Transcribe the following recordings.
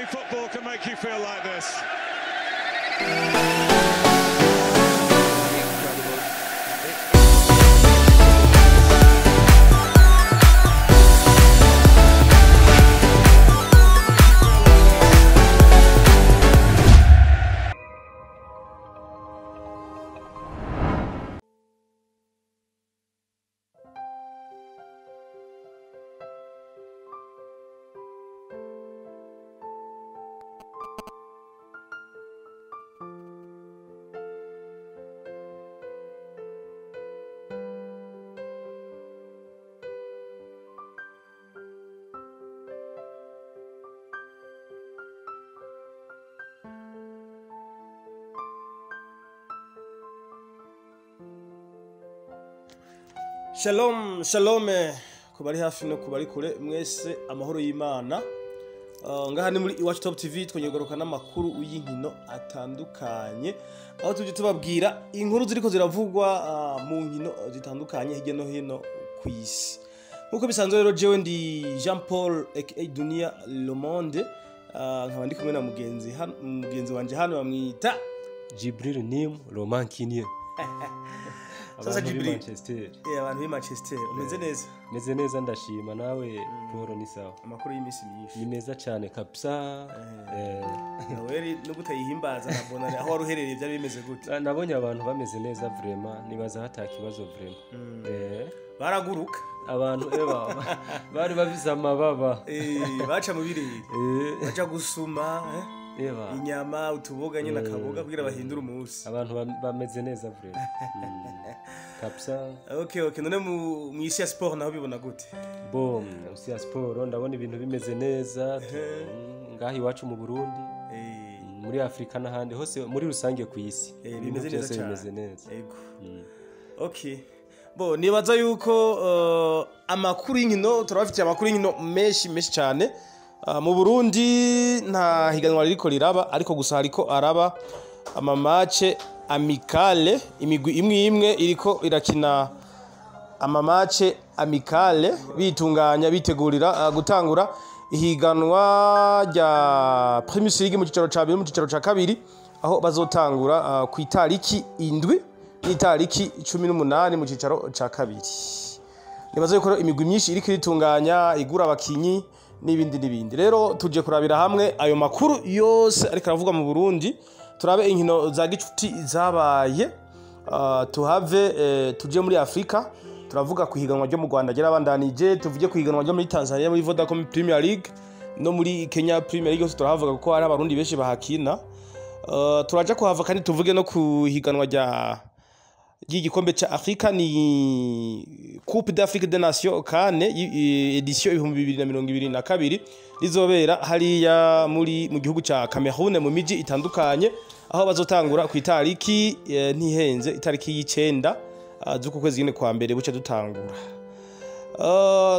Only football can make you feel like this. Shalom, shalom ku bari hafi no ku bari kure mwese, amahoro y'Imana. Ngaha ni muri Iwacu Top TV, twongeye kugaruka n'amakuru y'inkino atandukanye, aho tujye tubabwira inkuru ziriko ziravugwa mu nkino zitandukanye hirya no hino ku isi. Nk'uko bisanzwe rero, jewe ndi Jean Paul aka Dunia Le Monde, nkaba ndi kumwe na mugenzi hano, mugenzi wanje hano bamwita Jibril Nim Roman Kinye. Sasa Abantu b'i Jibril. Manchester. Abantu b'i Manchester, umeze neza? Meze neza, ndashima. Nawe Paul, ni sawa? Amakuru y'iminsi myinshi. Ni meza cyane kabisa. Noel no gutayihimbaza na bonane, aho wari uherereye byari bimeze gute? Nabonye abantu bameze neza vraiment, nibaza hata kibazo vraiment. Baraguruka. Abantu eba bari bafise amababa. Baca mu birere, baja gusuma Eba inyama, utuboga nyine, akaboga kugira bahindure umunsi. Abantu bameze neza vraiment. Kabisa. Okay, none mu isi ya sport naho bibona gute? Bon, isi ya sport ndabona ibintu bimeze neza. Ngaha iwacu mu Burundi, muri Afrika n'ahandi hose muri rusange ku isi. Bimeze Ibintu neza byose cyane. Bimeze neza. Yego. Okay, bo nibaza yuko amakuru y'inkino turabafitiye, amakuru y'inkino menshi menshi cyane. Mu Burundi nta higanwa ririko riraba, ariko gusa hariko araba ama match amicale. Imigwi imwe imwe iriko irakina ama match amicale, bitunganya, bitegurira gutangura ihiganwa rya Premier League mu cicaro ca mbere, mu cicaro ca kabiri, aho bazotangura ku itariki 7 n'itariki 18 mu cicaro ca kabiri. Nibaza yuko imigwi myinshi iriko iritunganya, igura abakinyi n'ibindi n'ibindi. Rero tuje kurabira hamwe ayo makuru yose ariko aravugwa mu Burundi, turabe inkino za gicuti zabaye, tuhave tuje muri Afrika, turavuga ku higanwa ryo mu Rwanda ryarabandanije, tuvuge ku higanwa ryo muri Tanzania muri Vodacom Premier League no muri Kenya Premier League, hose turahavuga kuko hari abarundi benshi bahakina. Turaja kuhava kandi tuvuge no ku higanwa rya ry'igikombe ca Afrika, ni Coupe d'Afrique des Nations CAN édition 2022, rizobera hariya muri mu gihugu ca Cameroon mu miji itandukanye, aho bazotangura ku itariki ntihenze, itariki y'icenda z'uku kwezi nyine kwa mbere buce dutangura.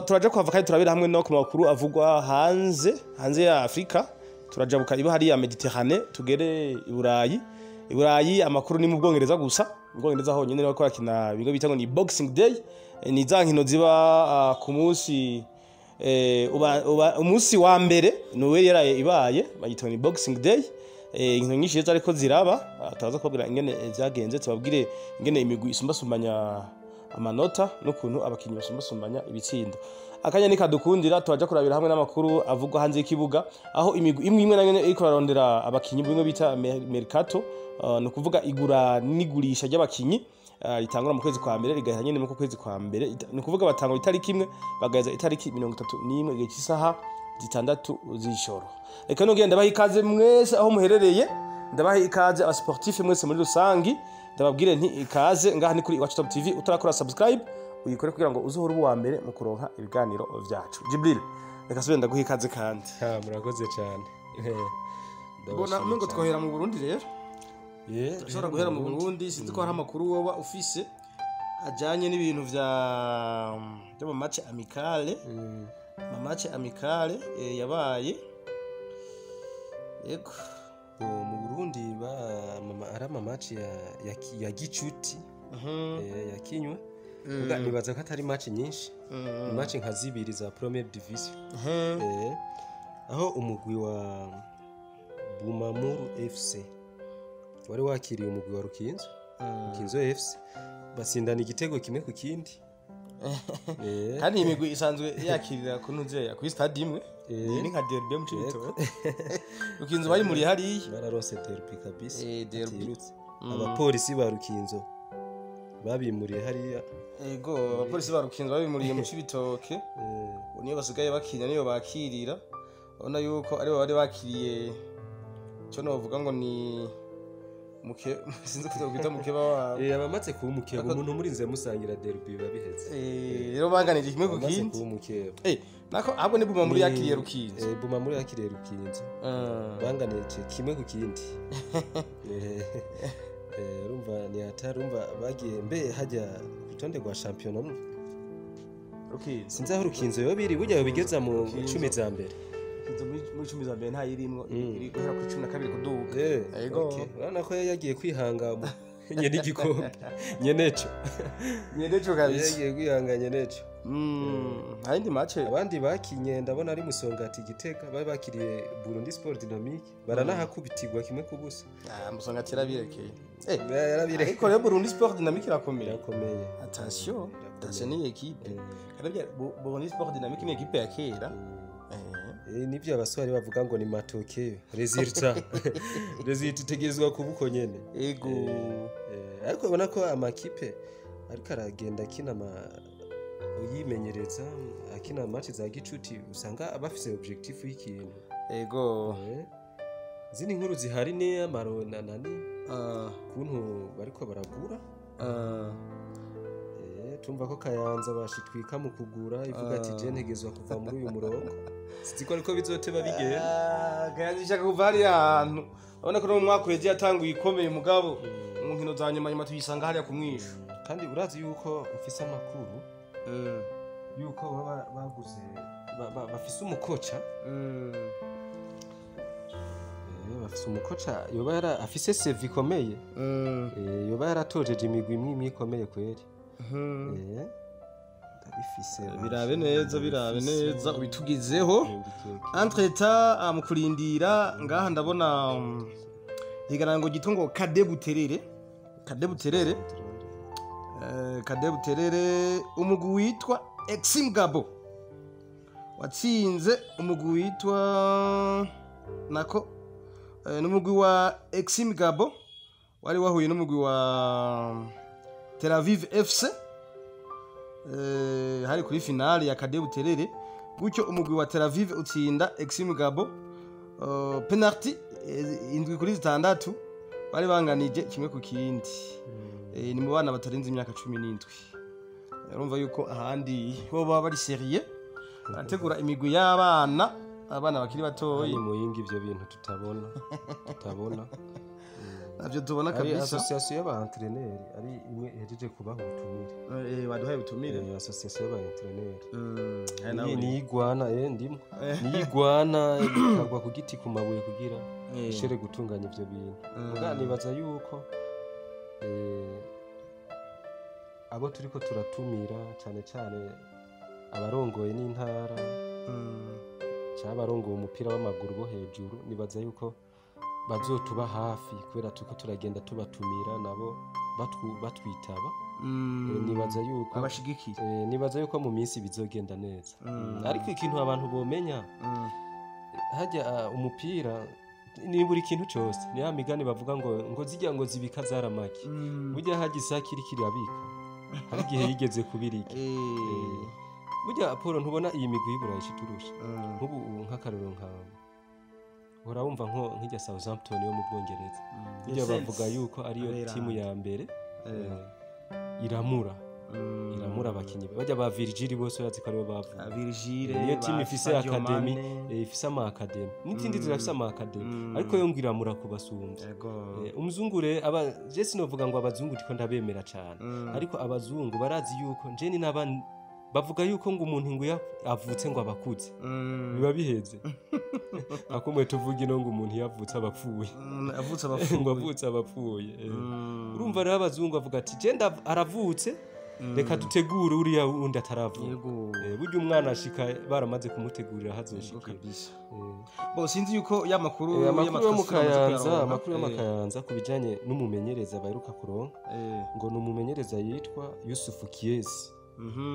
Turaja kuhava kandi turabira hamwe no ku makuru avugwa hanze ya Afrika. Turajabuka iba hariya Mediterane, tugere i Burayi. I Burayi amakuru ni mu Bwongereza gusa. Mu Bwongereza honyine niho bariko barakina bimwe bita ngo ni Boxing Day. Ni za nkino ziba ku munsi uba umunsi wa mbere Noel yaraye ibaye, bayita ni Boxing Day. Inkino nyinshi rero ariko ziraba. Turaza kubabwira ingene vyagenze, tubabwire ingene imigwi isumbasumbanya amanota n'ukuntu abakinyi basumbasumbanya ibitsindo. Akanya nikadukundira turaja kurabira hamwe n'amakuru avugwa hanze y'ikibuga, aho imigwi imwe imwe nayo iriko irarondera abakinyi, bimwe bita mercato, ni ukuvuga igura n'igurisha ry'abakinyi, ritangura mu kwezi kwa mbere rigahera nyene mu kwezi kwa mbere. Ni ukuvuga batangura itariki 1 bagaheza itariki 31 igihe cy'isaha 6 z'ijoro. Reka nongere ndabaha ikaze mwese aho muherereye, ndabaha ikaze aba sportif mwese muri rusangi, ndababwire nti ikaze. Ngaha ni kuri Iwacu Top TV. Utarakora subscribe, uyikore kugira ngo uzohore uba uwa mbere mu kuronka ibiganiro vyacu. Jibril, reka subire ndaguha ikaze kandi. Ha, murakoze cyane. Mbona Ndabashimiye umengo cyane. twohera mu Burundi rero. Turashobora guhera mu Burundi. Sinzi ko hari amakuru woba ufise ajanye n'ibintu vya byo mu match amicale, ama match amicale yabaye, yego. Mu Burundi ari ama match ya gicuti yakinywe. Muga nibaza ko atari match nyinshi, ni match nka zibiri za Première Division, aho umugwi wa Bumamuru FC wari wakiriye umugwi wa Rukinzo, Rukinzo FC, batsindana igitego 1-1. Kandi iyi migwi isanzwe yakirira ku ntuzeya kuri stade imwe. Iyi ni nka derby mu Cibitoke. Rukinzo bayimuriye hariya. Bararonse derby kabisa. Derby. Atirutse. Abapolisi ba Rukinzo babimuriye hariya. Ego, abapolisi ba Rukinzo babimuriye mu Cibitoke. Ubu niyo basigaye bakina, niyo bakirira. Urabona yuko aribo bari bakiriye, cyo novuga ngo ni muke, sinzi ko twakwita mukeba wabo. Abamaze kuba umukeba, umuntu murinze musangira derby biba biheze. Rero banganije kimwe ku Abamaze kindi. kuba umukeba. Nako ahubwo ni Buma muri yakiriye Rukinzo. Buma muri yakiriye Rukinzo, banganije 1-1. Urumva ni hatari, urumva bagiye mbe hajya ku rutonde rwa shampiyona. Rukinzo. Sinzi aho Rukinzo yo biri, burya bigeza mu Rukinzo. 10 za mbere. Rukinzo muri 10 za mbere ntayirimwo, iri guhera kuri 12 kuduga. Ego. Okay. Urabona ko yagiye kwihanga nyene igikombe nyeneco. Nyeneco kabisa. Yagiye kwihanga nyeneco. Hari indi match. Abandi bakinye ndabona ari Musongati Gitega, bari bakiriye Burundi Sport Dynamique, baranahakubitirwa 1-0. Ah, Musongati yarabirekeye. Yarabireka. Ariko rero Burundi Sport Dynamique irakomeye. Irakomeye. Attention, attention, ni équipe. Kandi Burundi Sport Dynamique ni équipe ya kera. Nivyo abaswari bavuga ngo ni matokeo, résultat itegerezwa kuba uko nyene. Ego. Ariko ubona ko amakipe ariko aragenda akina ama yimenyereza, akina match za gicuti, usanga bafise objectif y'ikintu. Ego. Izindi nkuru zihari ni amaro na nani, kuntu bariko baragura. Tumva ko Kayanza bashitwika mu kugura, ivuga ati je ntegezwa kuva muri uyu murongo, sinzi ko ariko bizoteba bigenda. Ah, Kayanza ishaka kuva hariya hantu. Urabona ko no mu mwaka uheze yatanguye ikomeye, mugabo mu nkino za nyuma nyuma tuyisanga hariya ku mwisho. Kandi urazi yuko mfise amakuru yuko baba baguze bafise umukoca. Bafise umukoca yoba yara afise CV ikomeye. Yoba yaratojeje imigwi imwe imwe ikomeye kweri. Ndabifise. Birabe neza, birabe Ndabifise. neza ubitugezeho. Entre-temps, mu kurindira ngaha ndabona higanwa ngo gito ngo Cadet Buterere, Cadet Buterere, Cadet Buterere, umugwi witwa Exim Gabo watsinze umugwi witwa nako, n'umugwi wa Exim Gabo wari wahuye n'umugwi wa Tel Aviv FC, hari kuri finale ya Cadet Buterere. Gutyo umugwi wa Tel Aviv utsinda Exim Gabo penalty 7-6, bari banganije 1-1. Ni mu bana batarenze imyaka 17. Urumva yuko ahandi bo baba bari sérieux, barategura imigwi y'abana, abana bakiri batoyi. Ni muyinga ivyo bintu tutabona. Navyo tubona Ari kabisa. association y'aba entraîneur ari imwe ihejeje kubaha ubutumire. Baduhaye ubutumire. Association y'aba entraîneur Ari nawe. Niyigwana, ndimo niyigwana ikagwa ku giti ku mabuye kugira ishere gutunganya ivyo bintu. Muga nibaza yuko abo turiko turatumira, cane cane abarongoye n'intara cyangwa abarongoye umupira w'amaguru bo hejuru, nibaza yuko bazotuba hafi kubera turiko turagenda tubatumira nabo batwitaba. Nibaza yuko Abashigikiye. Nibaza yuko mu minsi bizogenda neza. Ariko ikintu abantu bomenya hajya, umupira ni buri kintu cyose, ni ya migani bavuga ngo zijya ngo zibika zaramaki. Burya hajya isake iriko irabika, hari igihe yigeze kubirika. Burya Paul, ntubona iyi migwi y'Iburayi ishiturusha? Nk'ubu ubu nk'akarorero nkawe uhora wumva nko nk'ijya Southampton yo mu Bwongereza, burya The bavuga Saints. yuko ariyo Abera. timu ya mbere, iramura abakinyi bajya ba Virgil bose, urazi ko aribo bavuye. Virgil. Niyo timu Ba ifise Sadio academy. Mane. Ifise ama academy n'izindi zirafise ama academy, ariko yo ngo iramura kubasumbya. Yego. Umuzungu re aba je sinovuga ngo abazungu ndiko ndabemera cane, ariko abazungu barazi yuko nje ni naba bavuga yuko ngo umuntu ngo iyo avutse ngo abakuze biba biheze, akumwe tuvuga ino ngo umuntu iyo avutse aba apfuye. Avutse Ngo abapfuye. avutse aba apfuye. Urumva rero abazungu bavuga ati je aravutse. Reka dutegure uriya wundi ataravuka. Burya umwana ashika baramaze kumutegurira hazoshikira. Kabisa. Bo sinzi yuko ya makuru Amakuru yo mu Kayanza, amakuru yo mu Kayanza ku bijanye n'umumenyereza baheruka kuronka, ngo ni umumenyereza yitwa Yusufu Kiezi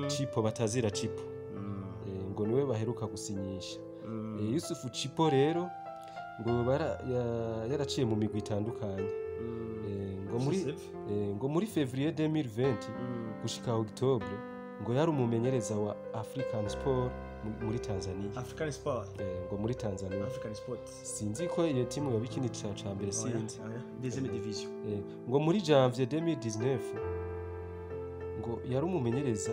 Chipo, batazira Chipo. Ngo niwe baheruka gusinyisha. Yusufu Chipo rero ngo yaraciye mu migwi itandukanye. Ngo muri février 2020 gushika octobre ngo yari umumenyereza wa African Sport muri Tanzania. African Sport. Ngo muri Tanzania. African Sport. Sinzi ko iyo timu yoba ikindi ca mbere, sinzi. Oya, deuxième division. Ngo muri janvier 2019 ngo yari umumenyereza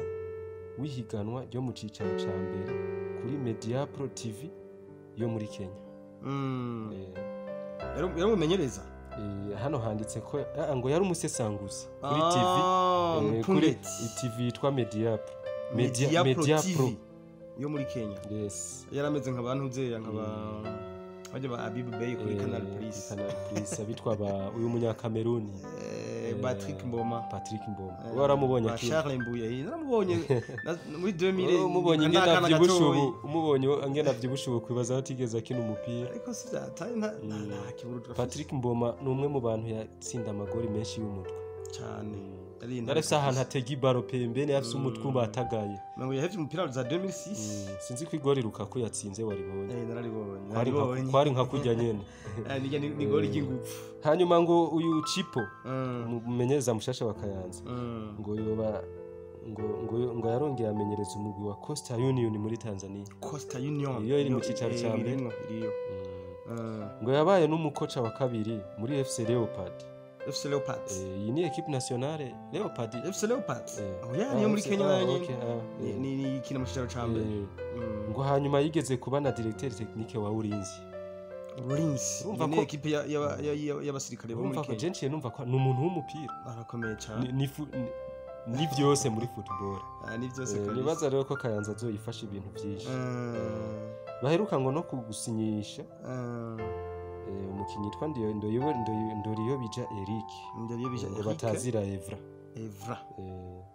w'ihiganwa ryo mu cicaro ca mbere kuri Mediapro TV yo muri Kenya. Yari umumenyereza. Hano handitse ko ngo yari umusesanguzi kuri TV, kuri Pundit. TV yitwa Mediapro. Mediapro. Mediapro. TV yo muri Kenya. Yes. Yarameze nka bantu uzeya, nka ba bajya ba Habib Bey kuri Canal Plus. Canal Plus, abitwa ba uyu munyakameruni. Patrick Mboma. Patrick Mboma, we waramubonye Ba akina? Charles Mbuye, naramubonye muri 2000. Umubonye ingene Akana avyibushe gatoyi. ubu, umubonye ingene avyibushe ubu, kwibaza aho atigeze akina umupira. Ariko si vyataye, nta kiburudu. Patrick Mboma ni umwe mu bantu yatsinda amagori menshi y'umutwe. Cyane, yari intare. Yarafise ahantu atega ibaro pembeni, afise umutwe ubatagaye. Ngo yahevye umupira za 2006. Sinzi ko igori Lukaku yatsinze waribonye. Nararibonye. Kwari kwari nka kurya nyene. Ni gori ry'ingufu. Hanyuma ngo uyu Chipo, umumenyereza mushasha wa Kayanza, ngo yoba ngo yarongeye amenyereza umugwi wa Coastal Union muri Tanzania. Coastal Union. Iyo iri mu cicaro ca mbere. Irimwo, iriyo. Ngo yabaye n'umukoca wa kabiri muri FC Leopard. FC Leopards. Iyi ni équipe nationale Leopard. FC Leopards. Oya, niyo muri FC Kenya nayo nyene. Okay, Ni ikina mu cicaro ca mbere. Ngo hanyuma yigeze kuba na directeur technique wa Ulinzi. Ulinzi. Urumva Ni ko- ekipe y'abasirikare bo muri Urumva ko Kenya. je nciye numva ko ni umuntu w'umupira. Barakomeye cyane. Ni vyose muri football. Ah, ni byose kabisa. Nibaza rero ko Kayanza azoyifasha ibintu vyinshi. Baheruka ngo no kugusinyisha umukinyi yitwa Ndoriyo Bija Eric. Ndoriyo Bija Ngo Eric. batazira Evra. Evra.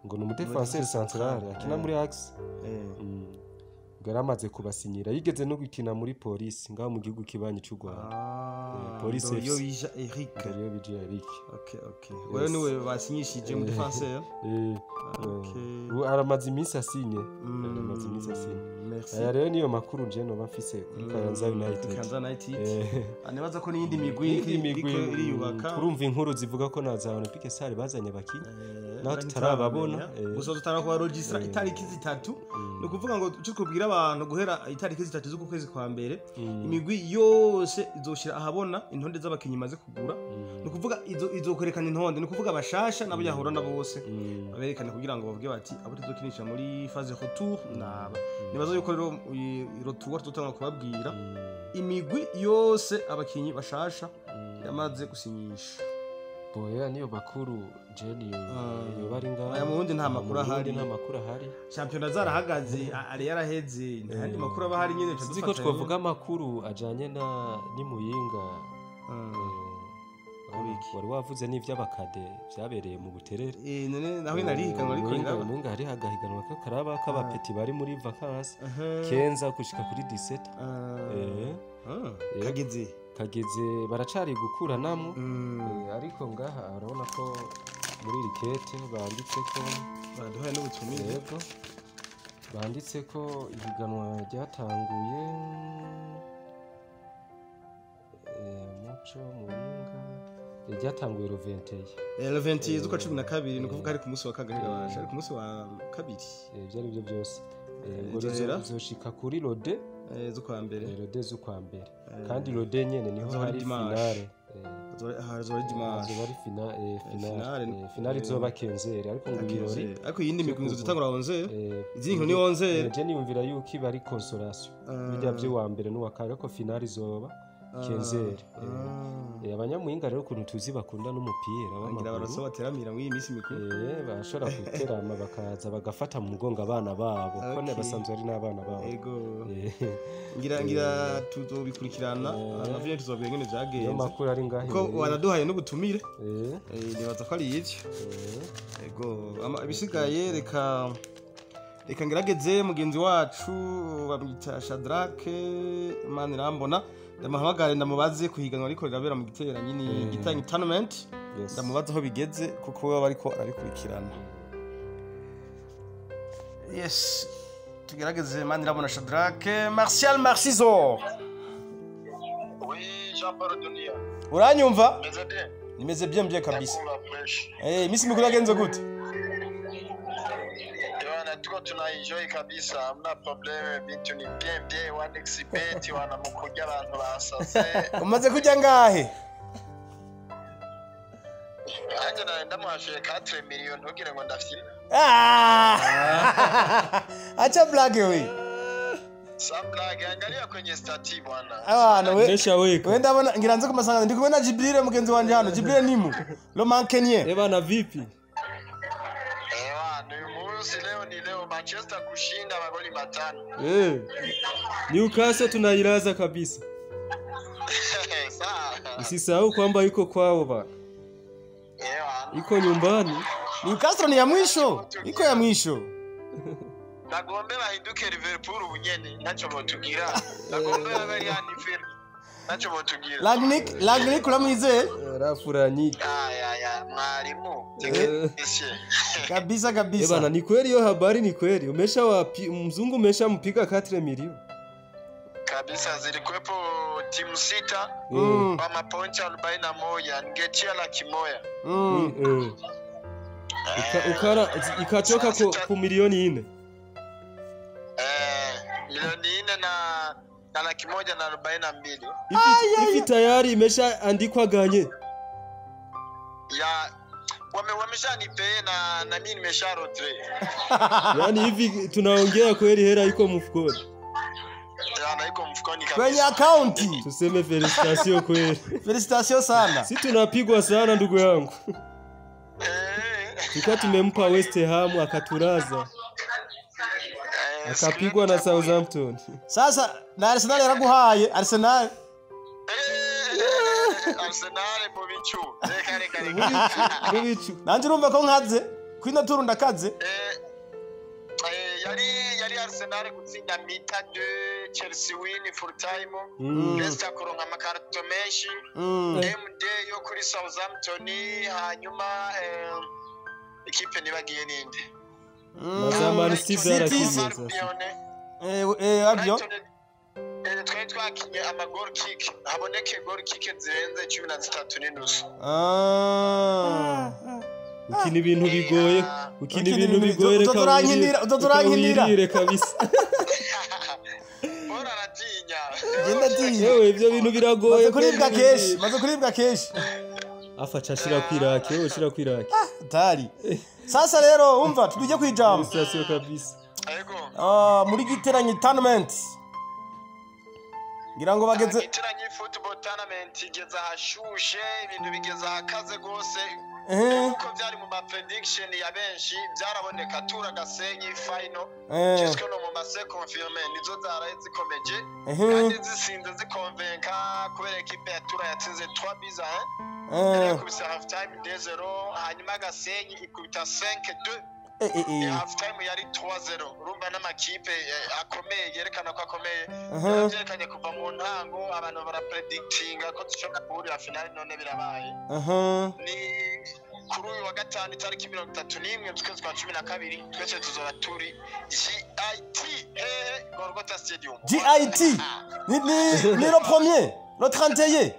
Ngo ni umudéfenseur central akina muri axe. Ngo yaramaze kubasinyira, yigeze no gukina muri polisi ngaho mu gihugu kibanyi cy'u Rwanda. Police Ndoriyo FC. Bija Eric. Ndoriyo Bija Eric. Okay. Wewe niwe basinyishije mu défenseur. Okay. Ubu aramaze iminsi asinye. Aramaze iminsi asinye. Merci. Aya rero niyo makuru nje noba mfise kuri Kayanza United. Kayanza United. Nibaza ko n'iyindi migwi Iyindi migwi, iriko iriyubaka. Turumva inkuru zivuga ko na za Olympique Star bazanye abakinyi, naho tutarababona. Gusa tutara kuba registra itariki 3, ni ukuvuga ngo icyo twabwira abantu, guhera itariki 3 z'uku kwezi kwa mbere, imigwi yose izoshira ahabona intonde z'abakinyi imaze kugura. Ni ukuvuga izokwerekana intonde, ni ukuvuga abashasha nabo yahura na bose baberekane, kugira ngo bavuge bati abo tuzokinisha muri phase retour naba. Nibaza yuko rero retour tuzotanga kubabwira imigwi yose abakinyi bashasha yamaze gusinyisha. Boya niyo makuru je niyo yoba ari ngaho. Aya mu Burundi nta makuru Mu Burundi ahari. Nta makuru ahari. Shampiyona zarahagaze, ari yaraheze, nta yandi makuru aba ahari nyine. Sinzi ko twavuga amakuru ajanye na n'imuyinga. Wari wavuze n'ivy'abakade vyabereye mu Buterere. None naho nyine arihiganwa ariko riraba. Muyinga hari agahiganwa k'akaraba k'abapeti bari muri vacances, 15 gushika kuri 17. Kageze. Kageze, baracari gukuranamwo. Ariko ngaha urabona ko muri iri kete banditse ko Baraduhaye n'ubutumire. Yego, banditse ko ihiganwa ryatanguye muco Muyinga, ryatanguye le 21. Le 20 z'ukwa 12, ni ukuvuga ari ku munsi wa kangahe gabasha? Ari ku munsi wa kabiri. Ibyo ari byo byose, ngo Nzozera? rizoshika kuri le 2 Z'ukwa mbere. Le 2 z'ukwa mbere, kandi le 2 nyene niho Azoba ari hari dimanche. finale. Azoba ari dimanche. Azoba ari finale. Finale. Finale izoba 15, ariko ngo ibirori Ariko iyindi migwi izotangura 11. Izindi nkino ni 11. Je niyumvira yuko iba ari consolation, bijya by'uwa mbere n'uwa kabiri, ariko finale izoba Kenzeri. Abanyamuyinga rero ukuntu tuzi bakunda n'umupira Ngira w'amaguru. Barose bateramira muri iyi minsi mikuru. Bashobora guterama bakaza bagafata mu mugongo abana babo, kuko basanzwe ari n'abana babo. Ego. Ngira tuzobikurikirana navyo, tuzobwira ingene Niyo vyagenze. makuru ari ngaho Kuko imbere. wanaduhaye n'ubutumire. Nibaza ko ari ivyo. Ego, ibisigaye reka ngerageze mugenzi wacu bamwita Shadrake Manirambona, ndamuhamagare ndamubaze kuhiganwa ariko rirabera mu giteranyi, ni Giteranyi tournament. Ndamubaze aho bigeze kuko we aba ariko arabikurikirana. Yes, tugerageze Manirambona Shadrake Martial Marciso. Oui, Jean-Paul Dunia. Uranyumva? Meze bien. Nimeze bien bien kabisa. Ndakumva fresh. Imisi mikuru yagenze gute? Bwana, tuko tuna enjoy kabisa, hamna problème, vitu ni bien bien, 1xBet wanamukurya abantu basaze. Umaze kurya ngahe? Nanjye nari ndamuhashuye 4 million, ntugire ngo ndafyina. Ah! Acha blague we. Sans blague, angalia kwenye statut bwana. Abana we. Ndeshaweka. We ndabona ngira nze kumasanga ndi kumwe na Jibril mugenzi wanje hano. Jibril nimu. Lo mankenye. Eh bana, vipi? Ewa, ni munsi leo, ni leo Manchester kushinda magoli 5. Newcastle tunailaza kabisa. Sawa. Usisahau kwamba iko kwao bana. Ewa. Iko nyumbani. Newcastle ni ya mwisho. Iko ya mwisho. Nagombe bahinduke Liverpool ubunyene, ntacyo botugira. Nagombe babe ari Anfield. Ntacyo botugira. Rangnick uramwizeye? Rafuranyiki. Ya ya, mwalimu. Technicien. Kabisa Eh kabisa. bana, ni kweli hiyo habari, ni kweli. Umesha wapi mzungu umeshampiga 4 milioni. Kabisa, zilikuwepo timu 6 kwa mapointi 41, ningetia 100,000. Ukara ikatoka ku milioni 4. Milioni 4 na 142,000. Hivi tayari imeshaandikwa ganye. Ya wameshanipee na mimi nimesha rotre. Yaani hivi tunaongea kweli hela iko mfukoni. Ya, na iko mfukoni Kwenye kabisa. akaunti. Tuseme félicitations kweli. Félicitations sana. Si tunapigwa sana ndugu yangu. Tulikuwa tumempa West Ham akaturaza. Akapigwa na Southampton. Sasa na Arsenal yaraguhaye Arsenal. Arsenal mu bicu. Reka reka reka. Mu bicu. Nanje urumva ko nkaze. Kwino turu ndakaze. Yari Arsenal gutsinda mi-temps 2, Chelsea win full time. Leicester kuronka amakarito menshi. MD yo kuri Southampton, hanyuma ikipe nibagiye ninde? Na za Man City zarakinye. Albion. Albion. Brighton, twari twakinye ama goal kick, haboneke goal kick zirenze 13.5. Ukina ibintu bigoye, ukina ibintu bigoye, reka Uzoturankinira. wirire kabisa. Paul aratinya. Genda tinya. Yewe, ibyo bintu biragoye. Maze kuribwa kenshi, maze kuribwa kenshi. Afaca ashira kwiraki, wewe ushira kwiraki. Tari. Sasa rero umva tujye kwijambo. Félicitations kabisa. Ego. Ah, muri Giteranyi tournament. Ngira ngo bageze Giteranyi football tournament igeze ahashushe, ibintu bigeze ahakaze rwose. Uko byari mu ma prediction ya benshi byaraboneka, tura Gasenyi final. Jusque no mu ma c'est confirmé, nizo zaraye zikomeje kandi zisinze zikonvenka, kubera ekipe ya Tura yatsinze 3 buts à 1. Yakubise half time 2-0, hanyuma Gasenyi ikubita 5-2. Half time yari 3-0. Urumva n'amakipe akomeye yerekana ko akomeye. Byerekanye kuva mu ntango, abantu barapredictinga ko dushobora guhurira finale, none birabaye. Ni kuri uyu wa gatanu itariki 31 z'ukwezi kwa 12, twese tuzoba turi GIT hehe? Gorgota Stadium. GIT. Ni le premier, le 31.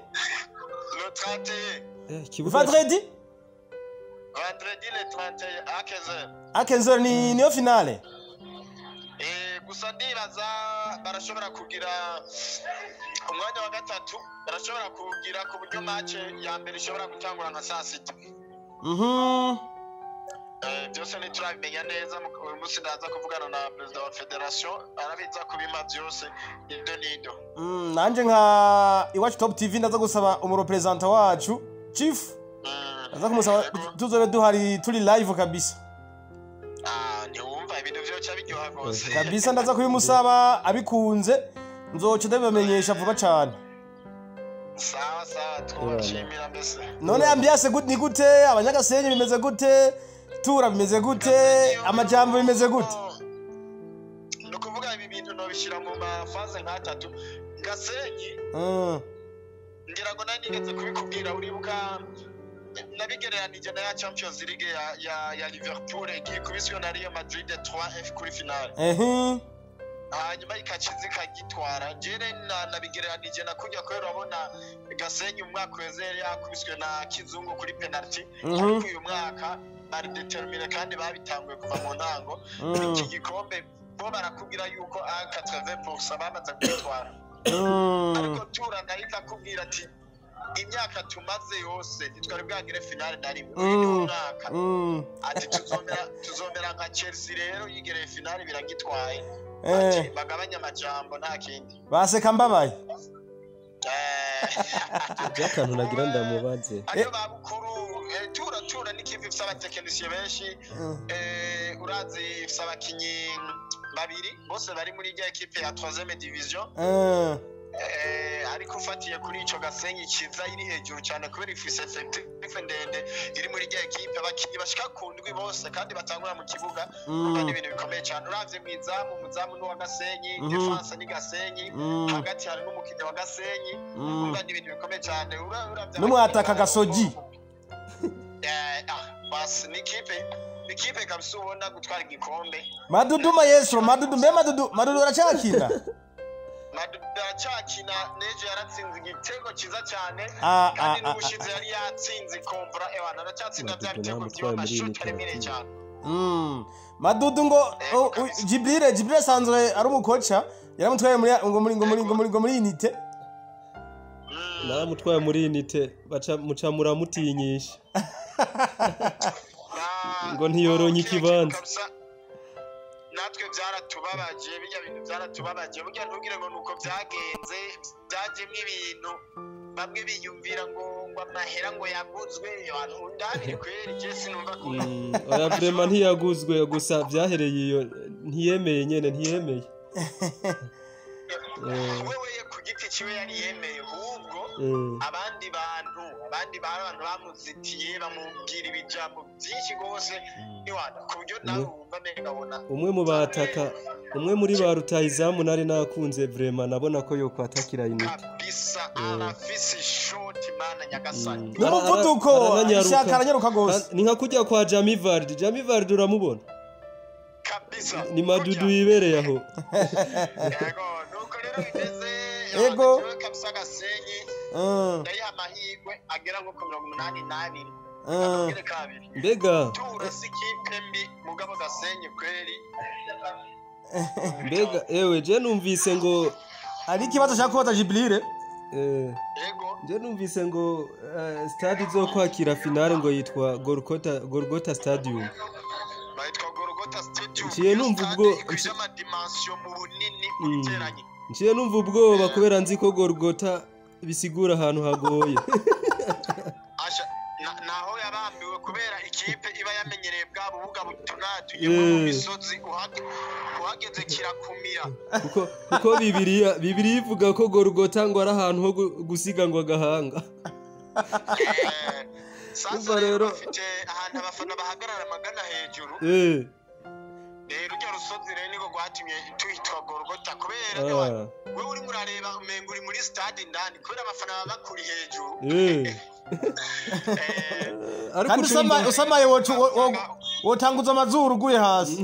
Le 31. Kibuga Vendredi. Vendredi le 31 à 15h. À 15h ni niyo finale. Gusa ndibaza barashobora kugira umwanya wa gatatu, barashobora kugira ku buryo match ya mbere ishobora gutangura nka saa 6. Byose ntiturabimenya neza. Uyu munsi ndaza kuvugana na perezida wa fédération, arabiza kubima byose ido n'ido. Nanje nka Iwacu Top TV ndaza gusaba umu représentant wacu chief, ndaza kumusaba tuzobe duhari turi live kabisa. Ah, ntiwumva ibintu vyoca biryoha rwose. Kabisa, ndaza kubimusaba abikunze, nzoca ndabibamenyesha vuba cane. Sawa sawa, twabashimira mbese. None ambiance ni gute? Abanyagasenyi bimeze gute? Tura bimeze gute? Amajambo bimeze gute? Ni ukuvuga ibi bintu nobishyira mu ma phases nk'atatu. Gasenyi, ngira ngo nari nigeze kubikubwira, uribuka nabigereranije na ya Champions League ya Liverpool ikubiswe na Real Madrid 3-1 kuri finale, hanyuma ikaciza ikagitwara. Jere nabigereranije na kurya, kubera urabona Gasenyi umwaka uheze yari yakubiswe na Kizungu kuri penalty, ariko uyu mwaka bari déterminé kandi babitanguye kuva mu ntango. Iki gikombe bo barakubwira yuko a 80% bamaze kugitwara, ariko Tura nayo ikakubwira ati imyaka tumaze yose ntitwari bwagire finale na rimwe, uyu ni umwaka. Ati tuzomera nka Chelsea rero yigereye finale biragitwaye. Ati bagabanye amajambo, nta kindi. Baseka mbabaye. By'akantu nagira ndamubaze. Ayo babukuru, Tura n'ikipe ifise abatekinisiye benshi. Urazi ifise abakinyi babiri bose bari muri rya ekipe ya 3e division. Ariko ufatiye kuri ico Gasenyi kiza iri hejuru cyane kubera ifise effectif ndende iri muri rya ekipe, abakinyi bashika ku ndwi bose kandi batangura mu kibuga. Urumva ni ibintu bikomeye cyane. Uravye mw'izamu, umuzamu ni uwa Gasenyi, défense ni Gasenyi, hagati hari n'umukinyi wa Gasenyi. Urumva ni ibintu bikomeye cyane. Uravye N'umwataka Gasogi. Ah, basi ni kipe kabisa ubona gutwara igikombe. Madudu maestro, Madudu, mbe Madudu aracakina? Madudu aracakina, n'ejo yaratsinze igitego cyiza cyane, kandi n'ubushize yari yatsinze ikombora. Ewana, aracyatsinda bya Madudu bitego namutwaye muri by'amashuti aremereye Unity. cyane. Madudu ngo oh, Jibril asanzwe ari umukoca, yaramutwaye muri ngo muri ngo muri ngo muri ngo muri unité. Naramutwaye muri unité, baca muca muramutinyisha ngo ntiyoronye ikibanza. Kabisa, natwe byaratubabaje, bijya bintu byaratubabaje. Burya ntugire ngo nuko byagenze, byajemwo ibintu bamwe biyumvira ngo amahera ngo yaguzwe. Abantu ndabiri kweri, je sinumva ko Oya, vraiment ntiyaguzwe, gusa byahereye iyo ntiyemeye nyene, ntiyemeye. Wewe ku giti ciwe yari yemeye, ahubwo abandi bantu, abandi bantu bamuzitiye, bamubwira ibijambo byinshi rwose iwana, ku buryo nawe wumva amenga abona Umwe mu bataka, umwe muri ba rutahizamu nari nakunze, vraiment nabona ko yokwatakira unité. Kabisa, arafise ishoti, mana nyagasani. N'umuvuduko. Arananyaruka. Ishaka, aranyaruka gose. Ni nka kujya kwa Jamie Vardy. Jamie Vardy uramubona? Kabisa. Ni Madudu yibereye aho. Yego, nuko rero bimeze. Jewe kabisa Gasenyi ndayiha amahirwe agera nko ku 82, akongere kabiri. Mbega Tura si ikipe mbi, mugabo Gasenyi kweri. Mbega ewe, je numvise ngo Hari ikibazo ashaka kubaza Jibril. Yego. Je numvise ngo stade izokwakira finale ngo yitwa Golgota Stadium. Bayitwa Golgota Stadium. Nciye numva Stade ikwije ama dimensions mu bunini mu biteranye. Nciye numva ubwoba kubera nzi ko Golgota bisigura ahantu hagoye. Asha, naho yabambiwe kubera ikipe iba yamenyereye bwa bubuga butunatuye bwo mu misozi, uhageze kirakumira. Kuko Bibiliya ivuga ko Golgota ngo ari ahantu ho gusiga ngo agahanga. Sasa Umva rero rero- bafite ahantu abafana bahagarara amagana hejuru. Rero urya rusozi rero niko rwatumye tuhitwa Golgota, kubera wewe urimo urareba umenga uri muri stade indani, kubera abafana baba bakuri hejuru. Ariko Kandi usamaye wotanguza amazuru uguye hasi.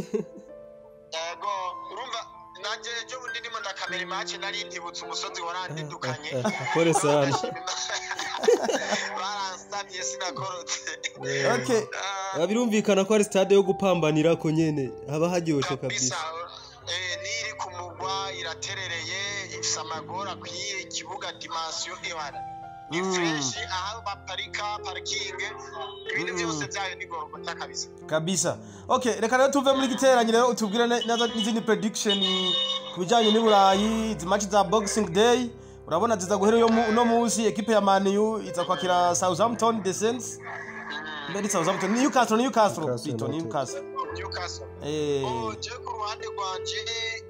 Yego, urumva nanjye ejo bundi ndimo ndakamera imaci, nari ntibutse umusozi warandidukanye. Pole sana. Baransabye, sinakorotse. Okay. Ah, Birumvikana ko ari stade yo gupambanira ko nyene haba haryoshe kabisa. Kabisa. Niri ku mugwa, iraterereye, ifise amagora akwiye, ikibuga dimension ibara. Ni fresh, aho baparika, parking, ibintu byose byayo ni Gorogota kabisa. Kabisa. Okay, reka rero tuve muri giteranyo, rero utubwire n'izindi prediction ku bijyanye n'i Burayi, izi match za Boxing Day. Urabona ziza guhera uno munsi, ekipe ya Man U iza kwakira Southampton, the Saints. Mbere Southampton, Newcastle, Newcastle. Newcastle Pito, United. Newcastle. Newcastle. Oh, je ku ruhande rwanje,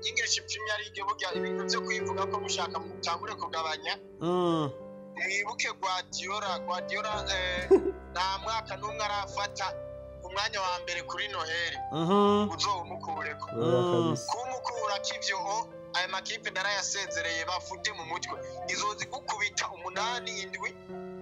English Premier League, burya ibintu byo kwivuga ko mushaka mutangure kugabanya. Mwibuke Guardiola. Guardiola nta mwaka n'umwe arafata umwanya wa mbere kuri Noheli. Uzowumukureko. Oya, kabisa. Kumukura k'ivyo o aya makipe narayasezereye, bafute mu mutwe izozi gukubita 8, 7.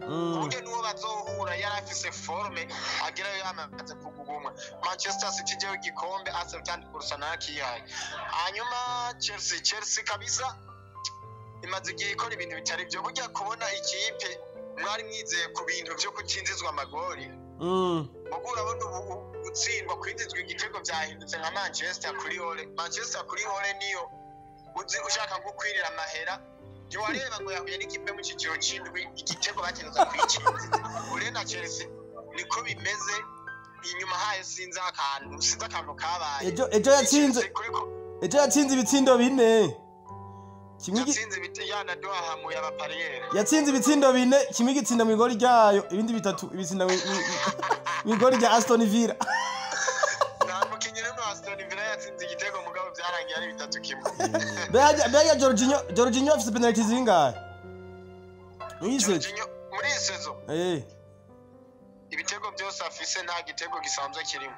Uburyo n'uwo bazohura yari afise forme agerayo yamaze kugugumwa. Manchester City, jewe igikombe Arsenal cyane kurusha narakihaye. Hanyuma Chelsea, Chelsea kabisa imaze igihe ikora ibintu bitari byo. Burya kubona ikipe mwari mwizeye ku bintu byo kutinzizwa amagori, mugu urabona ubu gutsindwa, kwinjizwa igitego byahindutse nka Manchester kuri Ole. Manchester kuri Ole niyo uzi ushaka nko kwirira amahera, ntiwareba ngo yahuye n'ikipe mu cyiciro cy'indwi, igitego bakeneza kwikinza. Ure na Chelsea niko bimeze, inyuma hayo sinzi akantu kabaye. Ejo yatsinze. Chelsea Ejo yatsinze ibitsindo bine, kimwe yatsinze ibiti yanaduhahamuye abapariyeri. Yatsinze ibitsindo bine, kimwe igitsinda mu igori ryayo, ibindi bitatu ibitsinda mu igori rya Aston Villa. Nta mukinnyi n'umwe wa Aston Villa yatsinze igitego, mugabo byarangiye ari 3-1. Mbega Jorginho afise penalty zingahe muri iyi saison? Jorginho muri iyi saison, ibitego byose afise nta gitego gisanzwe kirimo.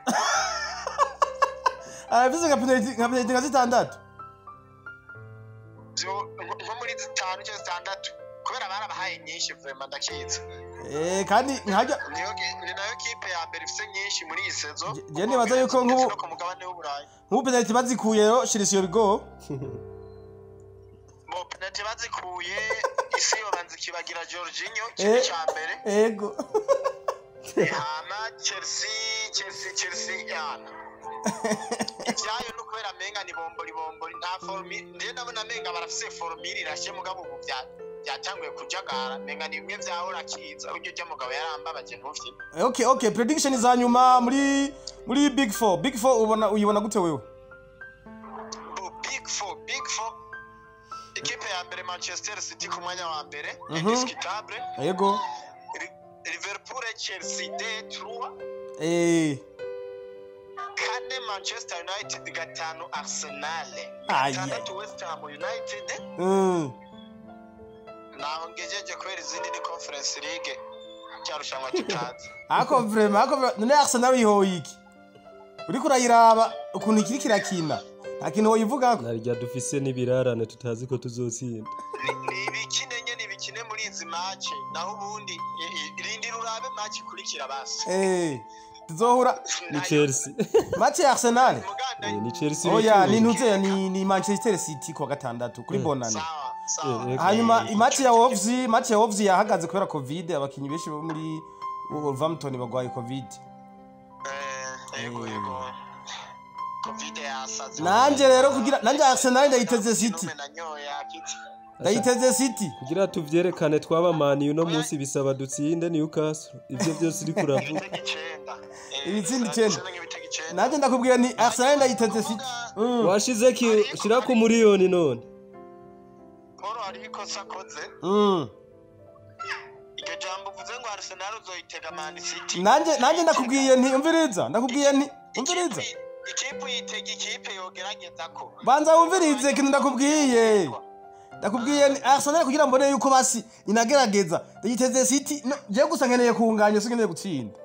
Arafise nka penalty nka zitandatu. Byo nko muri zitanu cyangwa zitandatu, kubera barabahaye nyinshi, vraiment ndakizi. Kandi nkajya Ni nayo kipe ya mbere ifise nyinshi muri iyi saison. Je nibaza yuko Ndetse no ku mugabane w'Uburayi. Nk'ubu penalty bazikuye rero, Chelsea yobigo. Bo penalty bazikuye, isi yobanza ikibagira Jorginho, kimwe ca mbere. Hama Chelsea, Chelsea, Chelsea yana ivyayo no kubera amenga ni bombori bombori, nta forme. Ndiye ndabona amenga barafise formule irashe, mugabo ubu byatanguye kujagara, menga ni bimwe vyahora kiza. Buryo rya mugabo yarambabaje, ntuvye. Okay, prediction za nyuma muri Big Four. Big Four ubona uyibona gute wewe? Bo Big Four, Big Four, ikipe ya mbere Manchester City ku mwanya wa mbere, indiscutable. Liverpool, Chelsea de 3, kane Manchester United, gatanu Arsenal, Aye. gatandatu West Ham United. Naho ngejeje kubera izindi ni Conference League, cyarushanwa tutazi. Ako vraiment none Arsenal yihoye iki? Uriko urayiraba ukuntu ikiri kirakina, nta kintu woyivugako. Narya dufise n'ibirarane tutazi ko tuzotsinda. Ni ibikine nyene, ibikine muri izi match, naho ubundi rindira urabe match ikurikira basi. Tuzohura. Ni Chelsea. Match ya Arsenal. Muganda. Ni Chelsea. Oya, retour. ni ntuze, ni Manchester City kuwa gatandatu kuri Bonane. Sawa sawa. Hanyuma match ya Wolves, match ya Wolves yahagaze kubera Covid, abakinyi benshi bo muri Wolverhampton bagwaye Covid. Yego yego, Covid yasaze. Nanje rero kugira nanje Arsenal ndayiteze City. Nume nanyoye yakitse. Ndayiteze City. Kugira tuvyerekane twabamaniye uno munsi, bisaba dutsinde Newcastle, ivyo byose uri kuravuga. Ibitego 9. Ibitsindo 9. Ibitego 9. Nanje ndakubwira nti Arsenal ndayiteze City. Washize ki shira ku miliyoni none. Paul, hariho ikosa akoze. Iryo jambo uvuze ngo Arsenal uzoyitega Man City. Nanje ndakubwiye nti umviriza, ndakubwiye nti umviriza. Ikipe uyitega ikipe yogerageza ko Banza wumvirize ikintu ndakubwiye. Ndakubwiye ni Arsenal kugira mbone yuko basi inagerageza, ndayiteze City. No, jewe gusa nkeneye kunganya, sinkeneye gutsinda.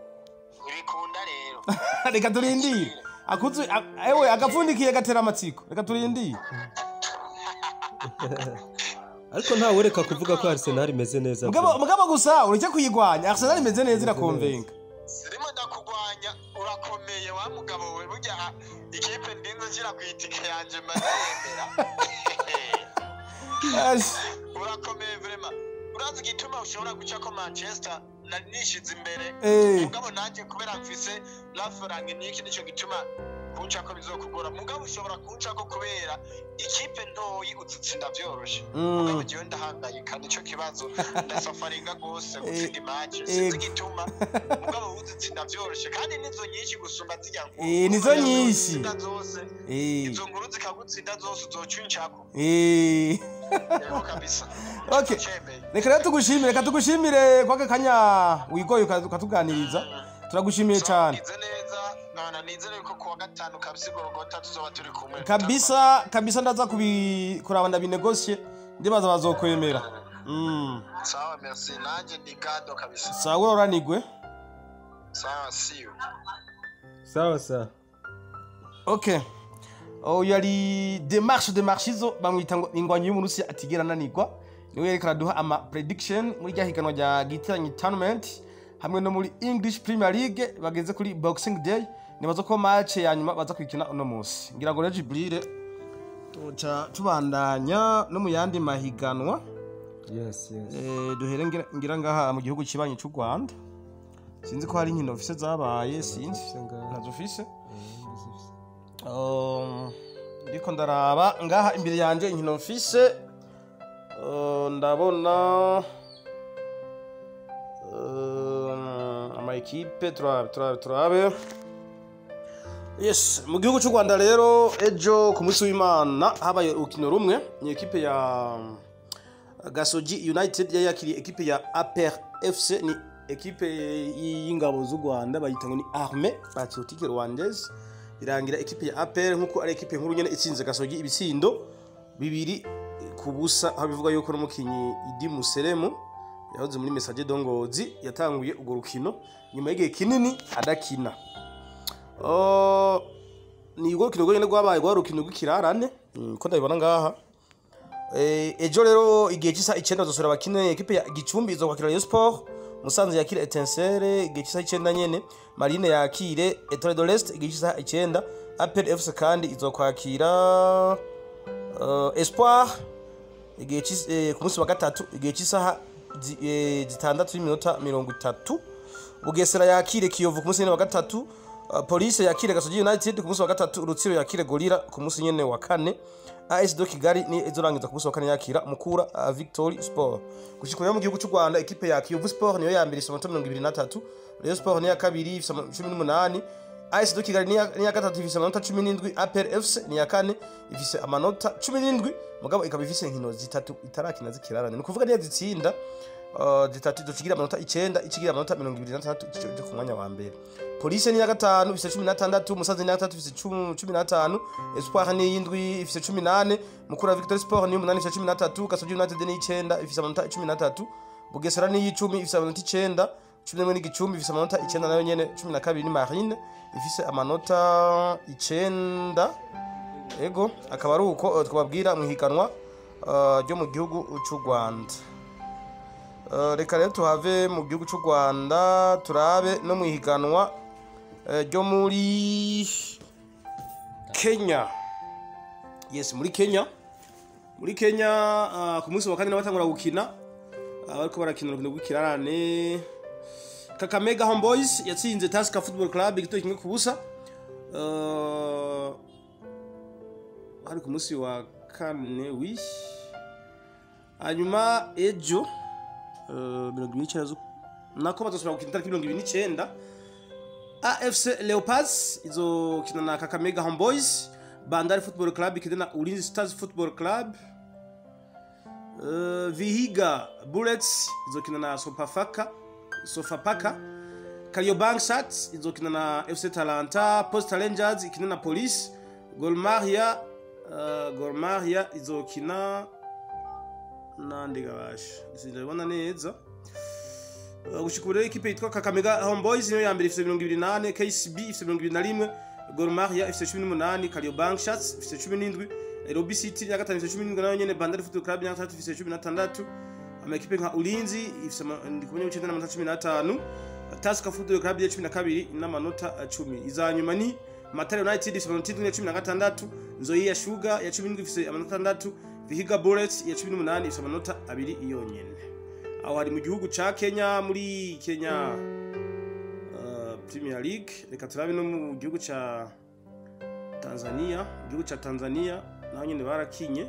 Ntibikunda rero. Reka turindire akuzu ewe agapfundikiye gatera amatsiko, reka turindire. Ariko ntawereka kuvuga ko Arsenal imeze neza. Mugabo gusa ureke kuyigwanya, Arsenal imeze neza, irakonvenga. Sirimo ndakugwanya, urakomeye wa mugabo we. Burya ikipe ndinze nshyira ku itike yanje mba ndayemera. Ash. Urakomeye vraiment. Urazi igituma ushobora guca ko Manchester nari nishize imbere? Mugabo nanjye kubera mfise lafaranga niki, nico gituma. Kuncako bizokugora, mugabo ushobora kuncako kubera ikipe ntoyi uzitsinda vyoroshe. Mugabo jewe ndahangayika, nico kibazo, ndasafaringa gose gutsinda i match, sinzi igituma, mugabo uzitsinda vyoroshe kandi nizo nyinshi gusumba zirya nkuru. Nizo nyinshi. Zitsinda zose, izo nkuru zikagutsinda zose, uzoca uncako. Yego kabisa. Okay. Cemeye. Reka rero tugushimire, reka tugushimire kwaka kanya wigoye ukatuganiriza, turagushimiye cyane. Nize neza nana, nizere ko kuwa gatanu kabisa igorogota tuzoba turi kumwe. Kabisa kabisa, ndaza kuraba ndabinegosye, ndibaza bazokwemera. Sawa, merci, nanje ndi gado kabisa. Sawa, uroranigwe. Sawa, see you. Sawa sawa. Okay, oh, yari démarche de marchizo, bamwita ngo ingwanyi y'umurusi atigera ananirwa, niwe yariko araduha ama prediction muri rya higanwa rya Giteranyi Tournament hamwe no muri English Premier League bageze kuri Boxing Day. Nibaza ko match ya nyuma baza kwikina uno munsi. Ngira ngo rero Jibril, tuca tubandanya no mu yandi mahiganwa. Yes. Duhere ngira ngaha mu gihugu kibanyi cy'u Rwanda. Sinzi ko hari inkino ofise zabaye, sinzi. Ntazifise ngaha. Ntazo ufise? Ndazifise. Ndiko ndaraba ngaha imbere yanje inkino mfise, ndabona ama ekipe, turabe turabe turabe. Yes, mu gihugu cy'u Rwanda rero, ejo ku munsi w'Imana habaye urukino rumwe, ni ekipe ya Gasogi United yari yakiriye ekipe ya APR FC, ni ekipe y'ingabo z'u Rwanda, bayita ngo ni Armée Patriotique Rwandaise. Irangira ekipe ya APR, nkuko ari ekipe nkuru nyene, itsinze Gasogi ibitsindo 2-0, aho bivuga yuko n'umukinyi Idi Museremu yahoze muri Messager de Ngozi yatanguye urwo rukino nyuma y'igihe kinini adakina. Oh, ni urwo rukino rwonyene rwabaye, rwari urukino rw'ikirarane, ko ndabibona ngaha. Ejo rero igihe cy'isaha 9 bazosubira bakine, ekipe ya Gicumbi izokwakira Rayon Sport, Musanze yakire Etincelle igihe cy'isaha 9 nyene, Marine yakire Etoile de l'Est igihe cy'isaha 9, APR FC kandi izokwakira Espoir igihe ku munsi wa gatatu igihe cy'isaha 6:30, Bugesera yakire Kiyovu ku munsi nyene wa gatatu, Police yakire Gasogi United ku munsi wa gatatu, Rutsiro yakire Gorilla ku munsi nyene wa kane, AS de Kigali ni izorangiza ku munsi wa kane yakira Mukura Victory Sport. Gushika rero mu gihugu cy'u Rwanda, ekipe ya Kiyovu Sport niyo ya mbere ifise amanota 23, Rayon Sport ni ya kabiri ifise 18, AS de Kigali ni ya gatatu ifise amanota 17, APR FC ni ya kane ifise amanota 17, mugabo ikaba ifise inkino zitatu itarakina zikirarane, ni ukuvuga niyo zitsinda zitatu izokigira amanota 9, ikigira amanota 26, ikijo ku mwanya wa mbere. Police ni ya gatanu ifise 16, Musanze ni ya gatatu ifise 15, Espoir ni y'indwi ifise 18, Mukura Victory Sport ni y'umunani ifise 13, Gasogi United ni y'icenda ifise amanota 13, Bugesera ni y'icumi ifise amanota 9, 11 ni Gicumbi ifise amanota 9 nayo nyene, 12 ni Marine ifise amanota 9. Ego, akaba ari uko twababwira mu higanwa ryo mu gihugu cy'u Rwanda. Reka rero tuhave mu gihugu cy'u Rwanda, turabe no mu higanwa ryo muri Kenya. Yes, muri Kenya, muri Kenya ku munsi wa kane batangura gukina, bariko barakina urukino rw'ikirarane. Kakamega Homeboys yatsinze Tusker Football Club igitego 1-0. Hari ku munsi wa kane wi. Hanyuma ejo 29 nako bazosubira gukina itariki 29, AFC Leopards izokina na Kakamega Homeboys, Bandari Football Club ikina na Ulinzi Stars Football Club, Vihiga Bullets izokina na Sofapaka, Kariobangi Sharks izokina na FC Talanta, Posta Rangers ikina na Police, Gor Mahia izokina nande gabasha sindabona neza. Gushika ubu rero ekipe yitwa Kakamega Homeboys niyo ya mbere ifise 28, KCB ifise 21, Gor Mahia ifise 18, Kariobangi Sharks ifise 17, Nairobi City ya gatanu ifise 17 nayo nyene, Bandari Football Club ya gatatu ifise 16, amakipe nka Ulinzi ifise ndi kumenya w'icenda n'amanota 15, Tusker Football Club ya 12 n'amanota 10. Iza nyuma ni Mathare United ifise amanota 7 ya 16, Nzoia Sugar ya 17 ifise amanota 6, Vihiga Bullets ya 18 ifise amanota 2 yonyene. Aho hari mu gihugu ca Kenya, muri Kenya Premier League. Reka turabe no mu gihugu ca Tanzania, igihugu ca Tanzania naho nyene barakinye.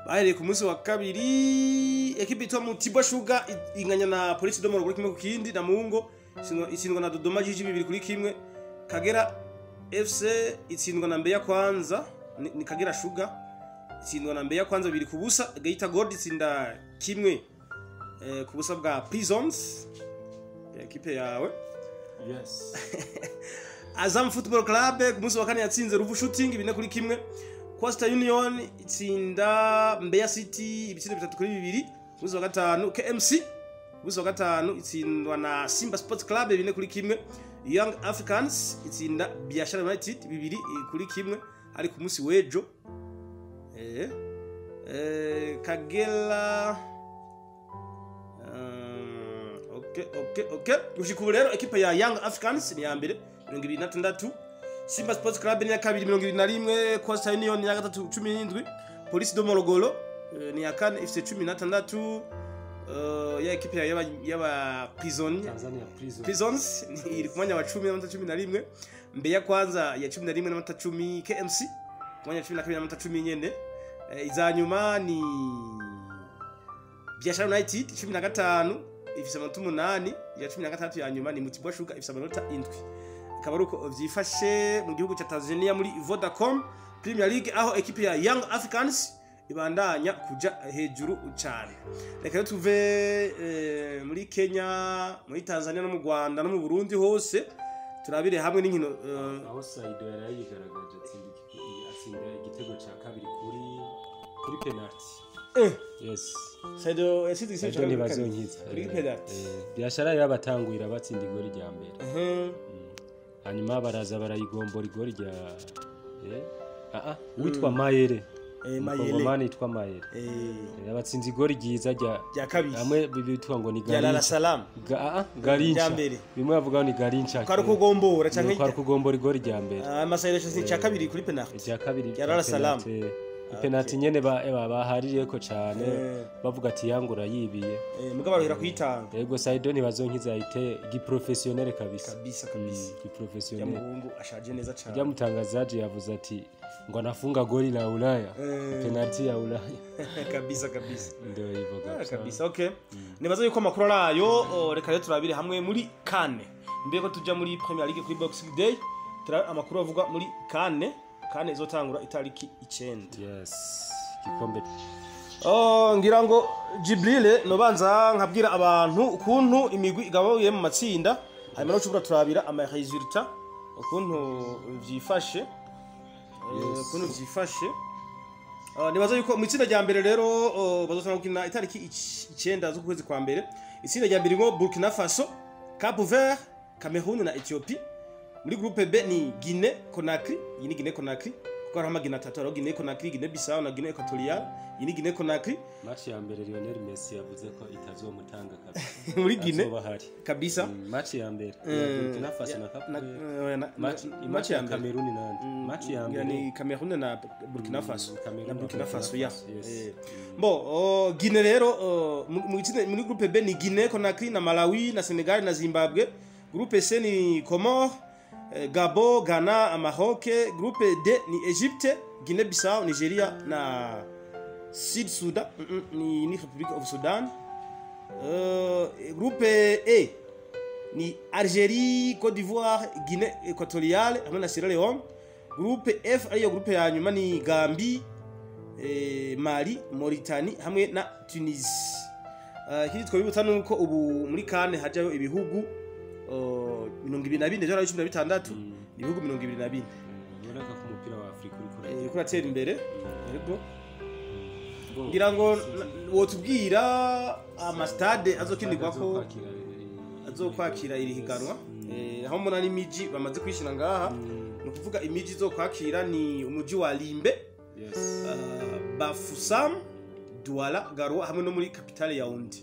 Bahereye ku munsi wa kabiri, ekipe yitwa Mutibwa Sugar inganya na Police de Morogoro 1-1, na Mungo itsindwa na Dodoma Jiji 2-1. Kagera FC itsindwa na Mbeya Kwanza, ni Kagera Sugar itsindwa na Mbeya Kwanza 2-0. Geita Gold itsinda 1-0 bwa Prisons, ekipe yawe. Yes. Azam Football Club ku munsi wa kane yatsinze Ruvu Shooting 4-1. Coastal Union itsinda Mbeya City ibitsindo 3-2. Ku munsi wa gatanu KMC ku munsi wa gatanu itsindwa na Simba Sports Club 4-1. Young Africans itsinda Biashara United 2-1 ari ku munsi w'ejo. Kagera okay. Gushika ubu rero ekipe ya Young Africans ni ya mbere 26, Simba Sports Club ni ya kabiri 21, Coastal Union ni ya gatatu 17, Police de Morogoro ni ya kane ifise 16, ya ekipe y'aba prison Tanzania Prison Prisons ni iri ku mwanya wa 10 n'amanota 11, Mbeya Kwanza ya 11 n'amanota 10, KMC ku mwanya wa 12 n'amanota 10 nyene. Iza nyuma ni Biashara United 15 ifise amanota 8, ya 16 ya nyuma ni Mutibwa Sugar ifise amanota 7. Akaba ari uko vyifashe mu gihugu ca Tanzania muri Vodacom Premier League, aho ekipe ya Young Africans ibandanya kuja hejuru cane. Reka rero tuve muri Kenya, muri Tanzania no mu Rwanda no mu Burundi hose, turabire hamwe n'inkino. Aho Saido yari yigaragaje atsinda igitego ca kabiri kuri penalty. Yes. Saido yatsinze igitego ca kabiri kuri penalty. Biashara yabatanguye batsinda igori rya mbere. Hanyuma baraza barayigombora igori rya witwa Mayere. Mukongomani yitwa Mayere. Yabatsinze igori ryiza rya kabiri. Amwe bitwa ngo ni Garincha. La Salam. Garincha. Bimwe bavuga ni Garincha. Kwari kugombora canke kwari kugombora igori rya mbere. Amasaido yatsinze cya kabiri kuri penalty. Cya kabiri rya La Salam. Penalty nyene bahaririyeko cane bavuga ati yangura yibiye. Mugabo baruhira kuyitanga. Yego Saido ntibazonkiza ayite giprofessionnel kabisa. Kabisa. Giprofessionnel. Muhungu ashaje neza cane. Rya mutangazaji yavuze ati ngo anafunga goli la Ulaya. Penalty ya Ulaya. Kabisa. Ndio hivyo kabisa. Kabisa. Okay. Nibaza yuko amakuru arayo, reka rero turabire hamwe muri Kane. Mbere ko tuja muri Premier League kuri Boxing Day, turabire amakuru avuga muri Kane. Kane izotangura itariki 9. Yes, gikombe. Ngira ngo Jibril nobanza nkabwira abantu ukuntu imigwi igabaye mu matsinda, hanyuma no cubura turabira ama resultat ukuntu vyifashe. Ukuntu vyifashe. Nibaza yuko mu itsinda rya mbere rero bazotanga gukina itariki 9 z'ukwezi kwa mbere. Itsinda rya mbere ngo Burkina Faso, Cape Verde, Cameroon na Ethiopie. Muri groupe B ni Guinée Conakry, iyi ni Guinée Conakry kuko hari amagina atatu, hariho Guinée Conakry, Guinée Bissau na Guinée Equatoriale. Iyi ni Guinée Conakry. Match ya mbere Lionel Messi yavuze ko itazomutanga kabisa. Muri Guinée kabisa. Match ya mbere Burkina Faso na Cape Verde. Match ya Cameroon nandi. Match ya mbere ni Cameroon na Burkina Faso. Na Burkina Faso ya. Bon, Guinée rero muri groupe B ni Guinée Conakry na Malawi na Senegal na Zimbabwe. Groupe C ni Comores, Gabon, Ghana, Maroc. Groupe D ni Egypte, Guinée-Bissau, Nigeria na Sud Sudan, ni Republic of Sudan. Groupe E ni Algérie, Côte d'Ivoire, Guinée Équatoriale hamwe na Sierra Leone. Groupe F ariyo groupe ya nyuma ni Gambie, Mali, Mauritanie hamwe na Tunisie. Ikindi twabibutsa nuko ubu muri Kane hajayo ibihugu 24 byari 16, ibihugu 24. Uraka ko umupira wa Afrika uriko uratera imbere. Yego. Ngira ngo wotubwira ama stade azokinirwako azokwakira iri higanwa. Aho mbona n'imiji bamaze kwishira ngaha. Ni kuvuga imiji izokwakira ni umuji wa Limbe, yes, Bafoussam, Douala, Garoua hamwe no muri capitale ya Yaoundé.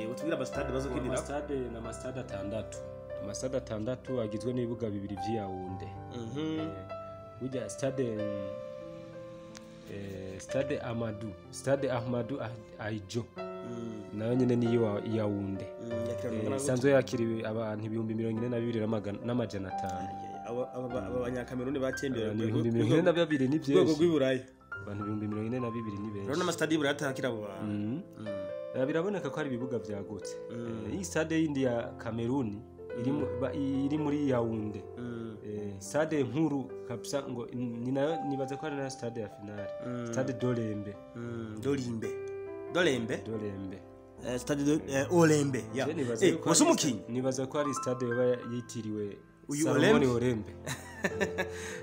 Wotubwira ama stade bazokinira. Ama stade na ama stade atandatu. Amasitade atandatu agizwe n'ibibuga bibiri vy'i Yaoundé. Burya stade Stade Ahmadou Ahidjo. Nayo nyene ni iya Yaounde. Isanzwe yakiriwe abantu 42,500. Aba Abanyakameruni batembera Abantu 42,000 ni rwego byinshi. rw'Iburayi. Abantu 42,000 ni benshi. Urabona amasitade y'Iburayi atakira abo bantu. Biraboneka ko ari ibibuga byagutse. Iyi stade yindi ya Cameroon iri muri Yaounde. Stade nkuru kabisa, ngo ni nayo, nibaza ko ari nayo stade ya finale. Stade d'Olembe. Dolimbe, Dolembe. D'Olembe. Stade de Olembe ya. Je nibaza yuko Wase ari umukinyi nibaza ko ari stade yoba yitiriwe Uyu Salomon Olembe? Olembe.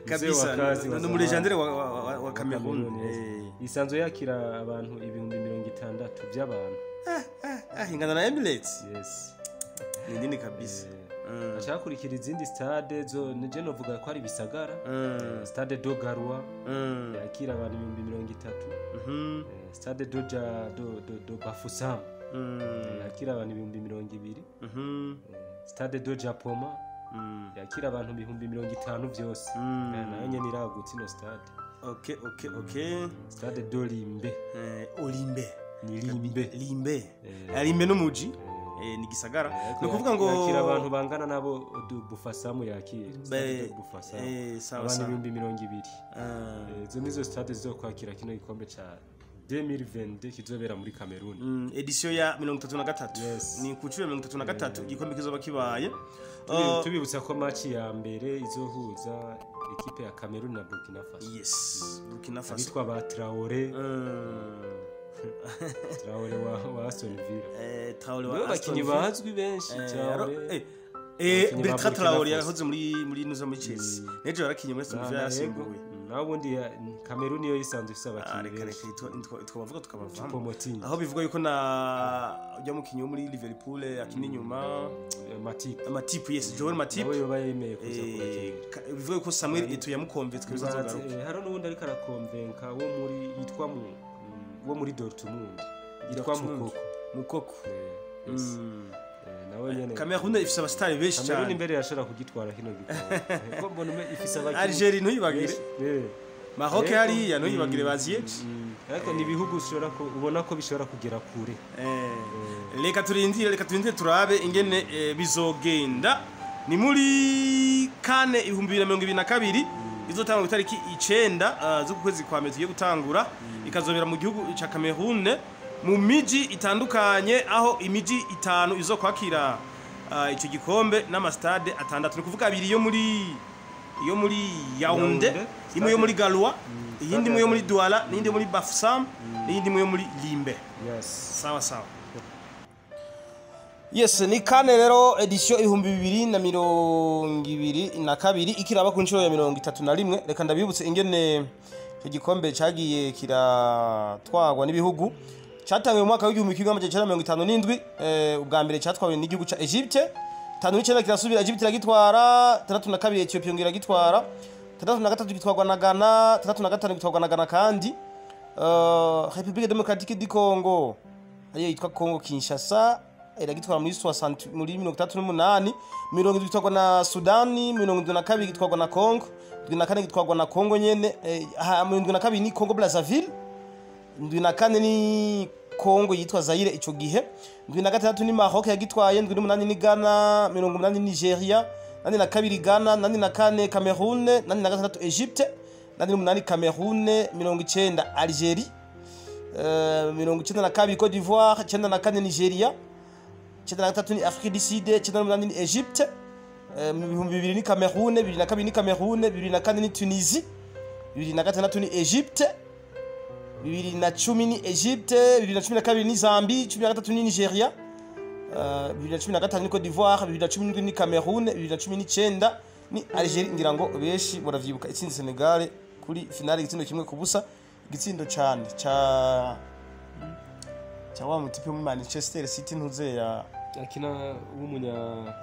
Kabisa, Mzee wa ni umulegendere wa Cameroon. Cameroon, yes. Isanzwe yakira abantu 60,000 by'abantu. Ah, ingana na Emirates. Yes. Ni nini kabisa. Ashaka kurikira izindi stade zo nije novuga ko ari bisagara. Stade do Garoua yakira abantu 30,000. Stade do ja do Bafoussam yakira abantu 20,000. Stade do Japoma yakira abantu 50,000 byose. Nayo nyene iragutse ino stade. Okay. Stade do Limbe. Olimbe. Ni Limbe. Limbe. Limbe n'umuji. Ni gisagara, ni ukuvuga ngo yakira abantu bangana nabo do Bafoussam yakira. Stade do Bafoussam sawa abantu sawa. 20,000. Izo nizo stade zizokwakira kino gikombe ca 2022 kizobera muri Cameroon. Edition ya 33. Yes. Ni ku nshuro ya 33 igikombe kizoba kibaye. Tubibutsa ko match ya mbere izohuza ekipe ya Cameroon na Burkina Faso. Yes, Burkina Faso. Abitwa ba Traore. Traore wa Aston Villa. Traore wa Nibo Aston bakinyi Villa. bazwi benshi. Traore. Abakinyi ba Bertrand Burkina Traore Faso. yahoze muri nuza muri Chelsea, nejo yarakinye muri Aston Villa, yasimbuwe. Naho ubundi Cameroon yo yisanzwe ifise Ah, abakinyi reka benshi. reka, twabavuga tukabavamo. Choupo-Moting. Aho bivuga yuko na ujya mukinyi wo muri Liverpool akina inyuma. Matip. Matip, yes, Joel Matip. Nawe yoba yemeye kuza kubakinira. Bivuga yuko Samuel Eto'o yamukonvetse ko bizogaruka. Hari n'uwundi ariko arakonvenka wo muri yitwa mu wo muri Dortmund yitwa Dortmund. Mukoko. Mukoko. Yes. Nawe nyene. Cameroon ifise abasitari benshi Cameroon cyane. imbere yashobora kugitwara kino gikombe, ko mbona ifise abakinyi Algeria ntuyibagire. benshi. Maroc Yego. hariya ntuyibagire, ba Ziyech. Ariko ni ibihugu ushobora ubona ko bishobora kugera kure. Reka turindire turabe ingene bizogenda. Ni muri CAN 2022, izotangura itariki 9 z'ukwezi kwa mbere tugiye gutangura, ikazobera mu gihugu ca Cameroon mu miji itandukanye, aho imiji itanu izokwakira ico gikombe n'amastade 6, ni kuvuga abiri yo muri Yaounde, Yaounde, imwe yo muri Garoua, iyindi imwe yo muri Douala, n'iyindi yo muri Bafoussam, n'iyindi imwe yo muri Limbe. Yes. Sawa sawa, yes. Ni CAN rero edition 2022 ikiraba ku nshuro ya 31. Reka ndabibutse ingene icyo gikombe cyagiye kiratwagwa n'ibihugu. Cyatangiwe mu mwaka w'1957. Ubwa mbere cyatwawe n'igihugu ca Egypte. 59 kirasubira, Egypte iragitwara. 62 Ethiopia yongera iragitwara. 63 gitwarwa na Ghana. 65 gitwarwa na Ghana kandi. République Démocratique du Congo, ariyo yitwa Congo Kinshasa, iragitwara muri 60, muri 68. 70 gitwarwa na Sudani. 72 gitwarwa na Congo. 74 gitwarwa na Congo nyene. 72 ni Congo Brazzaville, 74 ni Congo yitwa Zaire ico gihe, 76 ni Maroc yagitwaye, 78 ni Ghana, 80 Nigeria, 82 Ghana, 84 Cameroon, 86 Egypte, 88 Cameroon, 90 Algerie, 92 Cote d'Ivoire, 94 Nigeria, 93 ni Afrique du Sud, 98 ni Egypte, mu 2000 ni Cameroon, 2002 ni Cameroon, 2004 ni Tunisie, 2006 ni Egypte, 2010 ni Egypte, 2012 ni Zambie, 13 ni Nigeria, 2015 ni Cote d'Ivoire, 2017 ni Cameroon, 2019 ni Algeria. Ngira ngo benshi muravyibuka itsinze Senegal kuri finale igitsindo 1-0, igitsindo cane ca wa mutipe muri Manchester City, ntuze ya Akina w'umunya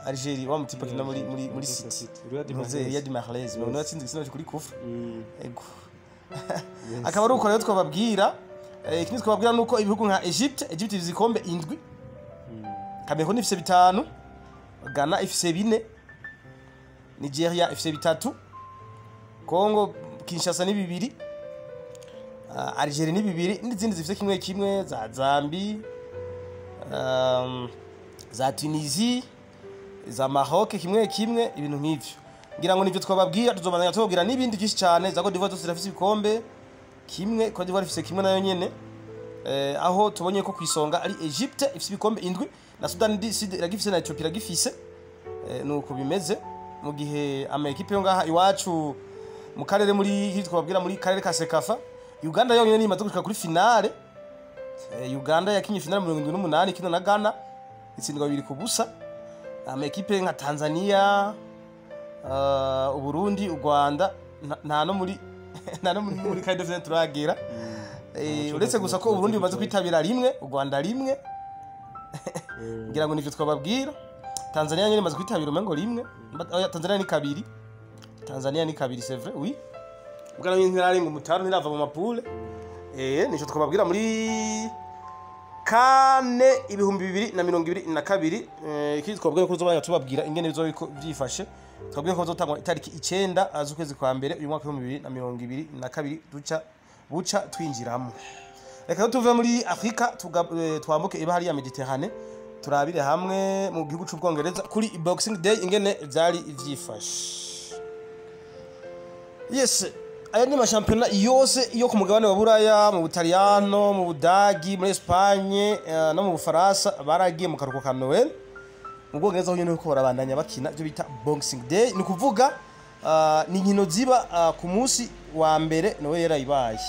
Algeria, wa mutipe akina muri Manchester City. City. Riyad Ntuze Mahrez. Riyad Mahrez, none yatsinze igitsindo kuri coup franc. Ego. Yes. Akaba ari uko rero twababwira. Ikindi twababwira nuko ibihugu nka Egypte ifise ibikombe 7, Cameroon ifise 5, Ghana ifise 4, Nigeria ifise 3, Congo Kinshasa ni 2, Algeria ni 2, n'izindi zifise kimwe kimwe za Zambie. Za Tunisie, za Maroc, kimwe kimwe, ibintu nk'ivyo. Ngira ngo nivyo twababwira, tuzobandanya tubabwira n'ibindi byinshi cyane. Za Cote d'Ivoire zose zirafise ibikombe kimwe, Cote d'Ivoire ifise kimwe nayo nyene. Aho tubonye ko kwisonga ari Egypte ifise ibikombe 7, na Sudan du Sud iragifise, na Ethiopia iragifise. Nuko bimeze. Mu gihe ama ekipe yo ngaha iwacu mu karere, muri hitwa babwira muri karere ka CECAFA, Uganda yonyene nimaze gushika kuri finale. Uganda yakinye finale 78 ikina na Ghana, itsindwa 2-0. Ama ekipe nka Tanzania, Uburundi, u Rwanda, nta no muri quart de finale turagera. Uretse gusa ko Uburundi bumaze kwitabira rimwe, u Rwanda rimwe. Ngira ngo nivyo twababwira. Tanzania nyene imaze kwitabira umengo rimwe. Oya, Tanzania ni kabiri, Tanzania ni kabiri, c'est vrai, oui. Bwana ntirarenga umutaru, ntirava mu ma poules. Nico twababwira muri kane 2022. Ikindi twababwira ko tuzobandanya tubabwira ingene bizoba biriko vyifashe. Twabwiye ko bizotangwa itariki 9 z'ukwezi kwa mbere uyu mwaka w'2022 duca buca twinjiramo. Reka rero tuve muri Afrika, twambuke ibahari ya Mediterane, turabire hamwe mu gihugu c'Ubwongereza kuri Boxing Day ingene vyari vyifashe. Yes, aya ni mashampiyona yose yo ku mugabane wa Buraya: mu Butaliyano, mu Budagi, muri Espagne, no mu Bufaransa baragiye mu karuhuko ka Noel. Mu Bwongereza ho nyene ko barabandanya bakina ibyo bita Boxing Day, ni ukuvuga ni inkino ziba ku munsi wa mbere Noel yarayibaye.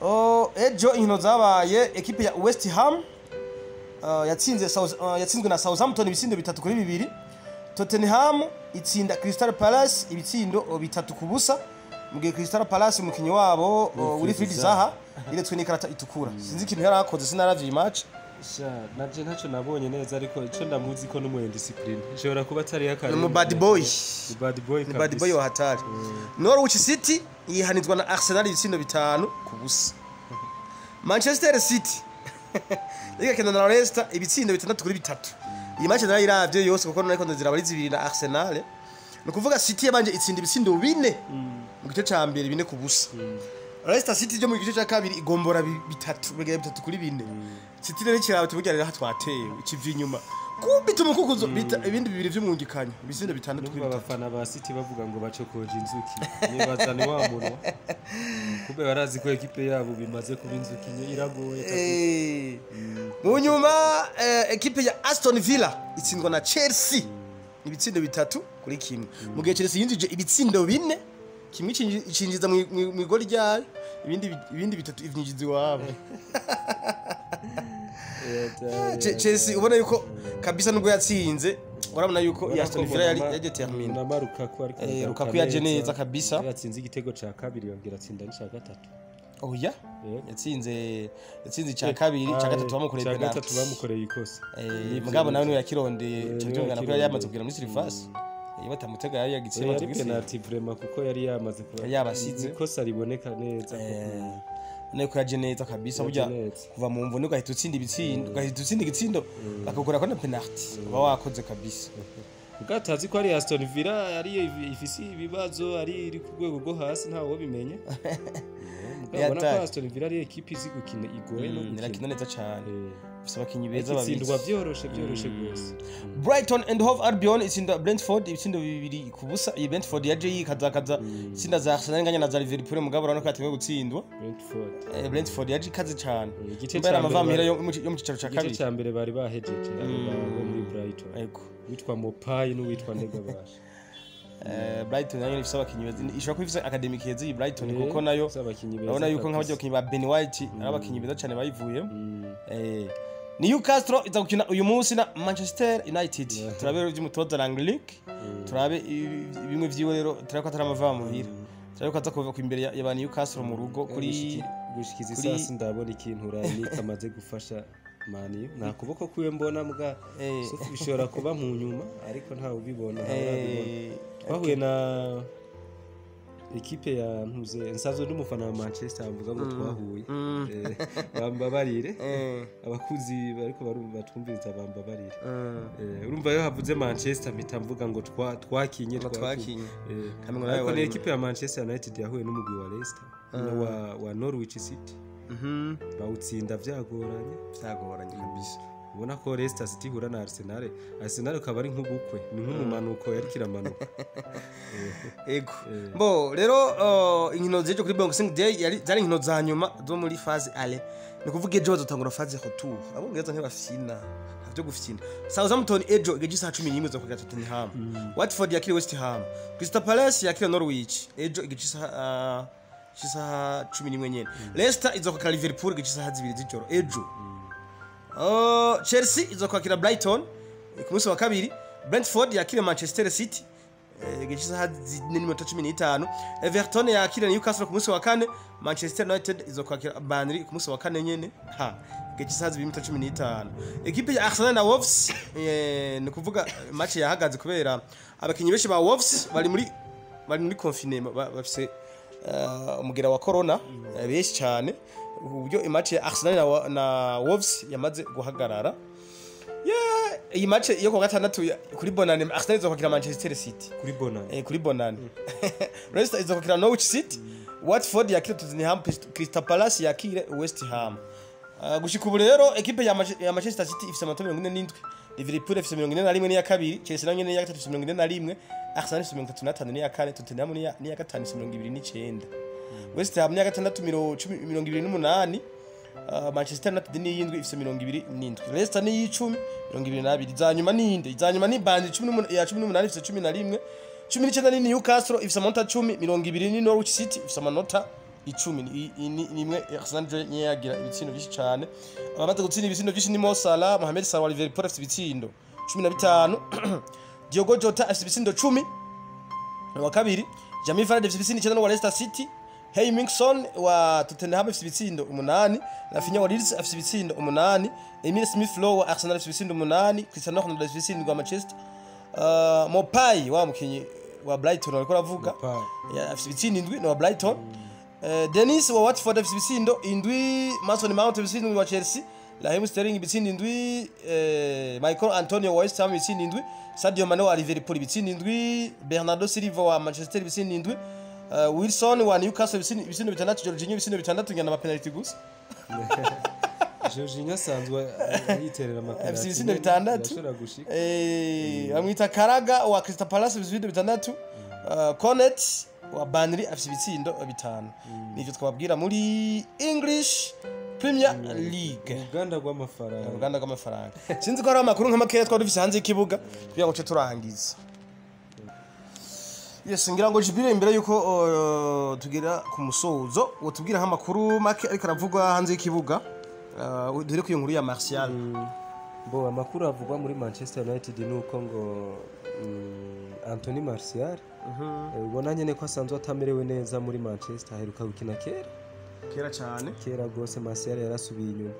Oh, ejo inkino zabaye, ekipe ya West Ham yatsinzwe na Southampton ibitsindo 3-2. Tottenham itsinda Crystal Palace ibitsindo 3-0, mu gihe Crystal Palace umukinyi wabo Wilfried Zaha iretswe n'ikarata itukura. Sinzi ikintu yari akoze, sinaravye iyi match. Sha, naje ntacyo nabonye neza, ariko icyo ndamuzi ko n'umu indiscipline ishobora kuba atari yakare. Ni mu bad boy. Ni bad boy. Ni bad boy wa hatari. Norwich City yihanizwa na Arsenal ibitsindo 5-0. Manchester City igakina na Leicester ibitsindo 6-3. Iyi match narayiravye yose kuko nariko ndazira bari zibiri na Arsenal. Ni ukuvuga City yabanje itsinda ibitsindo 4 mu gice ca mbere, 4-0. Leicester City ryo mu gice ca kabiri igombora bitatu, bigaye 3-4. City rero ikirabo tuburya rero twatewe ikiva inyuma kubita umukukuzo bita ibindi bibiri vy'umwungikanyo, ibitsindo 6 kuri Numva 3. abafana ba City bavuga ngo bacokoje inzuki, nibaza ni wa munwa. Kumbe barazi ko ekipe yabo bimaze kuba inzuki nye iragoye kabisa. Mu nyuma ekipe ya Aston Villa itsindwa na Chelsea ibitsindo 3-1, mu gihe Chelsea yinjije ibitsindo 4, kimwe icinjiza mw'igoli ryayo, ibindi bitatu ivyinjiza iwabo. Chelsea ubona yuko kabisa nubwo yatsinze, urabona yuko Ubona Aston ko Villa yari Mbonama- yari determined. na Lukaku ariko aragaruka. Lukaku yaje neza kabisa. Yatsinze igitego ca kabiri, yongera atsinda n'ica gatatu. Oya, Yego. yatsinze icya kabiri, icya gatatu bamukoreye Ica penalty. gatatu bamukoreye ikosa. Eh, mugabo nawe niwe yakirondeye. Niwe Cyumvikana ko yari yamaze yakirondeye. kugera muri surface, iyo batamutega yari yagitsinda. Yari Amaze kugitsinda. penalty vraiment, kuko yari yamaze kuba Yari yabasize. Ikosa riboneka neza. Niko yaje neza kabisa. Yaje Burya neza. kuva mu mvune ugahita utsinda ibitsindo, ugahita utsinda igitsindo bakagukora ko na penalty, uba wakoze kabisa. Ubwo atazi ko ari Aston Villa ariyo ifise ibibazo, ari iri ku rwego rwo hasi, ntawe wobimenya. Mugabo ubona ko Yatari. Aston Villa ari ekipe izi gukina, igoye no gukina. Irakina neza cyane. Ifise abakinyi beza Ariko itsindwa babiri. vyoroshe, vyoroshe rwose. Brighton and Hove Albion itsinda Brentford ibitsindo 2-0. Iyi Brentford yaje yikazakaza itsinda za Arsenal inganya na za Liverpool, mugabo urabona ko yatewe gutsindwa. Brentford. Brentford yaje ikaze cyane. Igice Mbere ca mbere amavamira yo mu cicaro ca igice kabiri. ca mbere bari bahejeje abo bo muri Brighton. Yego. Witwa Mopayi n'uwitwa Ndegabasha. Brighton nayo ifise abakinyi beza, ishobora kuba ifise academy keza iyi Brighton, kuko nayo Ifise abakinyi beza urabona yuko kabisa. nk'abakinyi ba Ben White ari abakinyi beza cyane bayivuyemo. Newcastle iza gukina uyu munsi na Manchester United. Turabe rero ivy'umutoza Rangnick, turabe bimwe vyiwe rero, turabe ko atari amava muhira, turabe ko aza kuva imbere ya ba Newcastle mu rugo kuri Gushikiza isasi ndabona ikintu Rangnick amaze gufasha Man U, nta kuboko kwiwe mbona mbwa. Sofi bishobora kuba mu nyuma, ariko ntawe ubibona, ntawe urabibona. Twahuye na ekipe ya ntuze, nsanzwe ndi umufana wa Manchester, mvuga ngo twahuye. Bambabarire abakuzi bariko barumva batwumviriza, bambabarire. Urumva iyo havuze Manchester mpita mvuga ngo twakinye. Ngo twakinye. Kamengo nawe Ariko ni wari- ekipe ya Manchester United yahuye n'umugwi wa Leicester wa Norwich City. Bawutsinda vyagoranye. Byagoranye kabisa. Ubona ko Leicester City ihura na Arsenal, Arsenal ukaba ari nk'ubukwe, ni nk'umumanuko yariko iramanuka. Ego. Bo rero inkino z'ejo kuri Boxing Day zari inkino za nyuma zo muri phase aller. Ni kuvuga ejo bazotangura phase retour. Abongereza ntibafyina, ntavyo gufyina. Southampton ejo igeje isaha 11 zo kwakira Tottenham. Watford yakire West Ham. Crystal Palace yakire Norwich. Ejo igeje isaha 11 nyene. Leicester izokwakira Liverpool igeje isaha 2 z'ijoro ejo. Chelsea izokwakira Brighton ku munsi wa kabiri. Brentford yakire Manchester City igice isaha 4:15. Everton yakire Newcastle ku munsi wa kane. Manchester United izokwakira Burnley ku munsi wa kane nyene, ha, igice isaha 2:15. Ekipe ya Arsenal na Wolves, ni kuvuga match yahagaze kubera abakinyi benshi ba Wolves bari muri confinement, bafise umugera wa corona, benshi cyane, uburyo match ya Arsenal na Wolves yamaze guhagarara. Yeah, iyi match yo ku wa gatandatu kuri Bonane, Arsenal izokwakira Manchester City. Kuri Bonane. Kuri Bonane. Leicester izokwakira Norwich City, Watford yakire Tottenham, Crystal Palace yakire West Ham. Gushika ubu rero ekipe ya Manchester City ifise amanota 47, Liverpool ifise 41 n'iya kabiri, Chelsea nayo nyene n'iya gatatu ifise 41, Arsenal ifise 35 n'iya kane, Tottenham n'iya gatanu ifise 29, West Ham n'iya gatandatu 28, Manchester United ni iy'indwi ifise 27, Leicester ni iy'icumi 22. Iza nyuma ni inde? Iza nyuma ni Burnley ya 18 ifise 11, 19 ni Newcastle ifise amanota 10, 20 ni Norwich City ifise amanota 10. Ni imwe Arsenal jo nyene yagira ibitsindo byinshi cyane. Abamaze gutsinda ibitsindo byinshi ni Mo Salah, Mohamed Salah wa Liverpool afise ibitsindo 15, Diogo Jota afise ibitsindo 10 wa kabiri, Jamie Vardy afise ibitsindo 9 wa Leicester City, Heung-min Son wa Tottenham afise ibitsindo 8, Rafinha wa Leeds afise ibitsindo 8, Emile Smith Rowe wa Arsenal afise ibitsindo 8, Cristiano Ronaldo afise ibitsindo wa Manchester, Maupay wa mukinyi wa Brighton ariko aravuga. Maupay. Afise ibitsindo 7 ni wa Brighton. Dennis wa Watford afise ibitsindo 7, Mason Mount afise ibitsindo wa Chelsea, Raheem Sterling ibitsindo 7, Michael Antonio wa West Ham ibitsindo 7, Sadio Mane wa Liverpool ibitsindo 7, Bernardo Silva wa Manchester ibitsindo 7, Wilson wa Newcastle ibitsindo 6, Jorginho ibitsindo 6, ngana ama penalty gusa. Jorginho asanzwe yiterera amapenalty. Afise ibitsindo 6. Irashobora gushika. Bamwita Karaga wa Crystal Palace ibitsindo 6, Cornet wa Burnley afise ibitsindo 5. Nivyo twababwira muri English Premier League. Uruganda rw'amafaranga. Uruganda rw'amafaranga. Sinzi ko hari amakuru nk'amakeya twari dufise hanze y'ikibuga kugira ngo ce turangiza. Yes, ngira ngo Jibril, imbere yuko tugera ku musozo, wotubwira nk'amakuru make ariko aravugwa hanze y'ikibuga, duhere ku iyo nkuru ya Martial. Bo amakuru avugwa muri Manchester United ni uko ngo Anthony Martial, ubona nyene ko asanzwe atamerewe neza muri Manchester, aheruka gukina kera. Kera cyane. Kera rwose. Martial yarasubiye inyuma.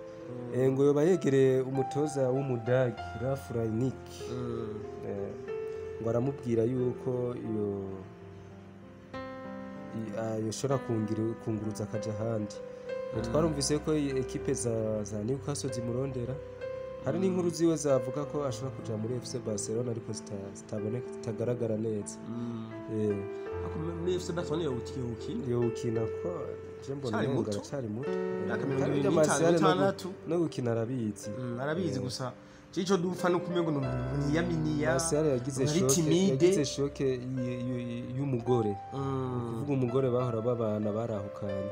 Ngo yoba yegereye umutoza w'Umudagi Ralf Rangnick, ngo aramubwira yuko iyo yoshobora kunguruza akaja ahandi. Twarumvise ko iyi ekipe za Newcastle zimurondera, hari n'inkuru ziwe zavuga ko ashobora kuja muri FC Barcelona, ariko zitaboneka, zitagaragara neza. Ariko muri FC Barcelona yowukina? Yowukina ko je mbona Cari umengo muto. aracari muto. Imyaka Kandi 25, Martial 26. No gukina arabizi. Arabizi gusa cico dupfa no kumengo ni umuntu ntiyaminiya. Martial yagize ari choc. Timide. Yagize choc y'umugore, kuvuga umugore bahora babana barahukanye.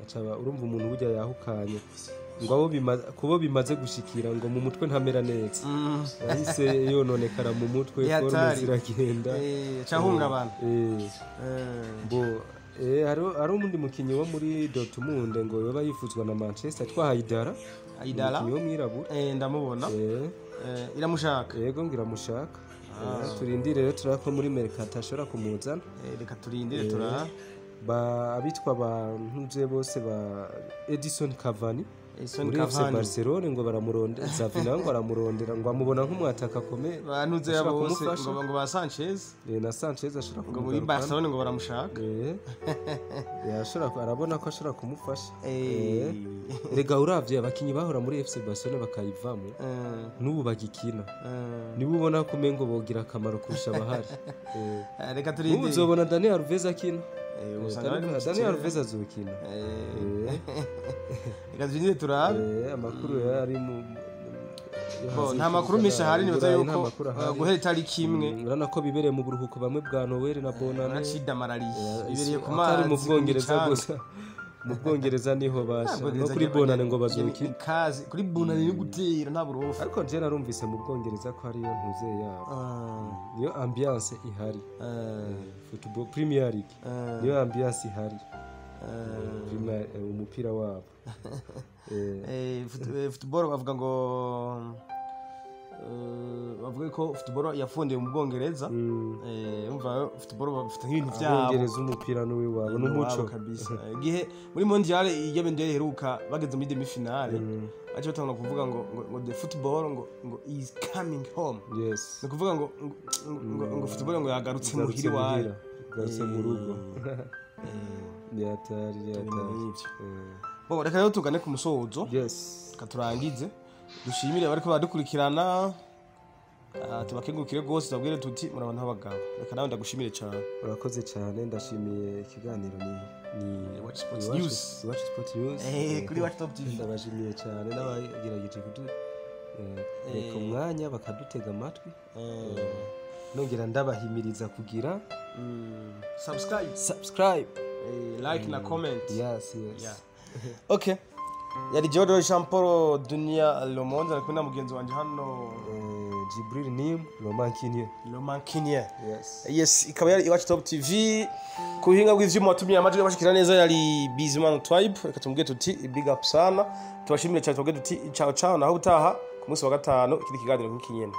Aca urumva umuntu burya yahukanye, ngo abo kubo bimaze gushikira, ngo mu mutwe ntamera neza, yahise yononekara mu mutwe, Ni forme hatari. ziragenda. Cahungabana. Bo hari umundi mukinyi wo muri Dortmund ngo yoba yifuzwa na Manchester twa Haidara. Haidara. Umukinyi wo mwirabura. Ndamubona. Iramushaka. Yego, ngo iramushaka. Turindire rero turako muri mercato ashobora kumuzana. Reka turindire tura Ba abitwa ba ntuze bose, ba Edison Cavani Edison muri FC Cavani. Barcelone ngo baramurondera, Xavi nawe ngo aramurondera, ngo amubona nk'umwataka akomeye Bantuze ashobora bose kumufasha. ngo ba Sanchez. Na Sanchez ashobora Ngo muri kumugarukana. Barcelona ngo baramushaka. Arabona ko ashobora kumufasha. Erega uravye abakinyi bahora muri FC Barcelona bakayivamo n'ubu bagikina, nibo ubona ko umengo bogira akamaro kurusha abahari. Reka N'ubu turindire. uzobona Dani Alves akina. Usanga bari mu Daniel kigero. Alves azokina. Reka tunyine turabe. Amakuru yari mu yo Bo, hanze nta makuru menshi ahari, nibaza Burayi nta yuko makuru ahari. guhera itariki 1 Urabona ko bibereye mu buruhuko bamwe bwa Noel na Bonane. Baracidamarariye, bibereye ku Atari mu mazi, ku Bwongereza micanga. gusa, mu Bwongereza niho basha no Bwongereza kuri Bonane ngo bazokina. Ni kazi kuri Bonane yo gutera nta burofa. Ariko je narumvise mu Bwongereza ko ariyo ntuze yabo, niyo ambiance ihari. Football Premier League, niyo ambiance ihari. Umupira wabo. Football bavuga ngo bavuga ko football yafundiwe mu Bwongereza. Umva, football bafite nk'ibintu byabo. Abongereza umupira n'uwiwabo n'umuco. Wabo kabisa. Igihe muri mondial y'abendera iheruka bageze muri demi finale, baje batangura kuvuga ngo the football ngo is coming home. Ni ukuvuga ngo football ngo yagarutse Garutse muhira iwayo. muhira, garutse mu rugo, ni hatari, ni hatari. Nk'ibyo. Bo, reka rero tugane ku musozo. Reka turangize dushimire abariko baradukurikirana, tubakengurukire rwose, tubabwire tuti muri abantu b'abagabo. Reka nawe ndagushimire cyane. Urakoze cyane, ndashimiye ikiganiro ni Iwacu Sports Iwacu- News. Iwacu Sport News. Kuri Iwacu Top TV. Ndabashimiye cyane n'abagerageje kudu reka umwanya bakadutega amatwi. Nongera ndabahimiriza kugira Subscribe, subscribe, like na comment. Yes. Yeah. Okay, yari George Jean Paul Dunia Lomonde, ari kumwe na mugenzi wanje hano. Jibril Nim Romankinye. Lomankinye. Yes. Yes, ikaba yari Iwacu Top TV. Ku buhinga bw'ivyuma watumye amajwi abashikira neza yari Bizimana Tribe. Reka tumubwire tuti big up sana, tubashimire cyane, tubabwire tuti ciao ciao, naho utaha ku munsi wa gatanu ikindi kiganiro nk'iki nyene.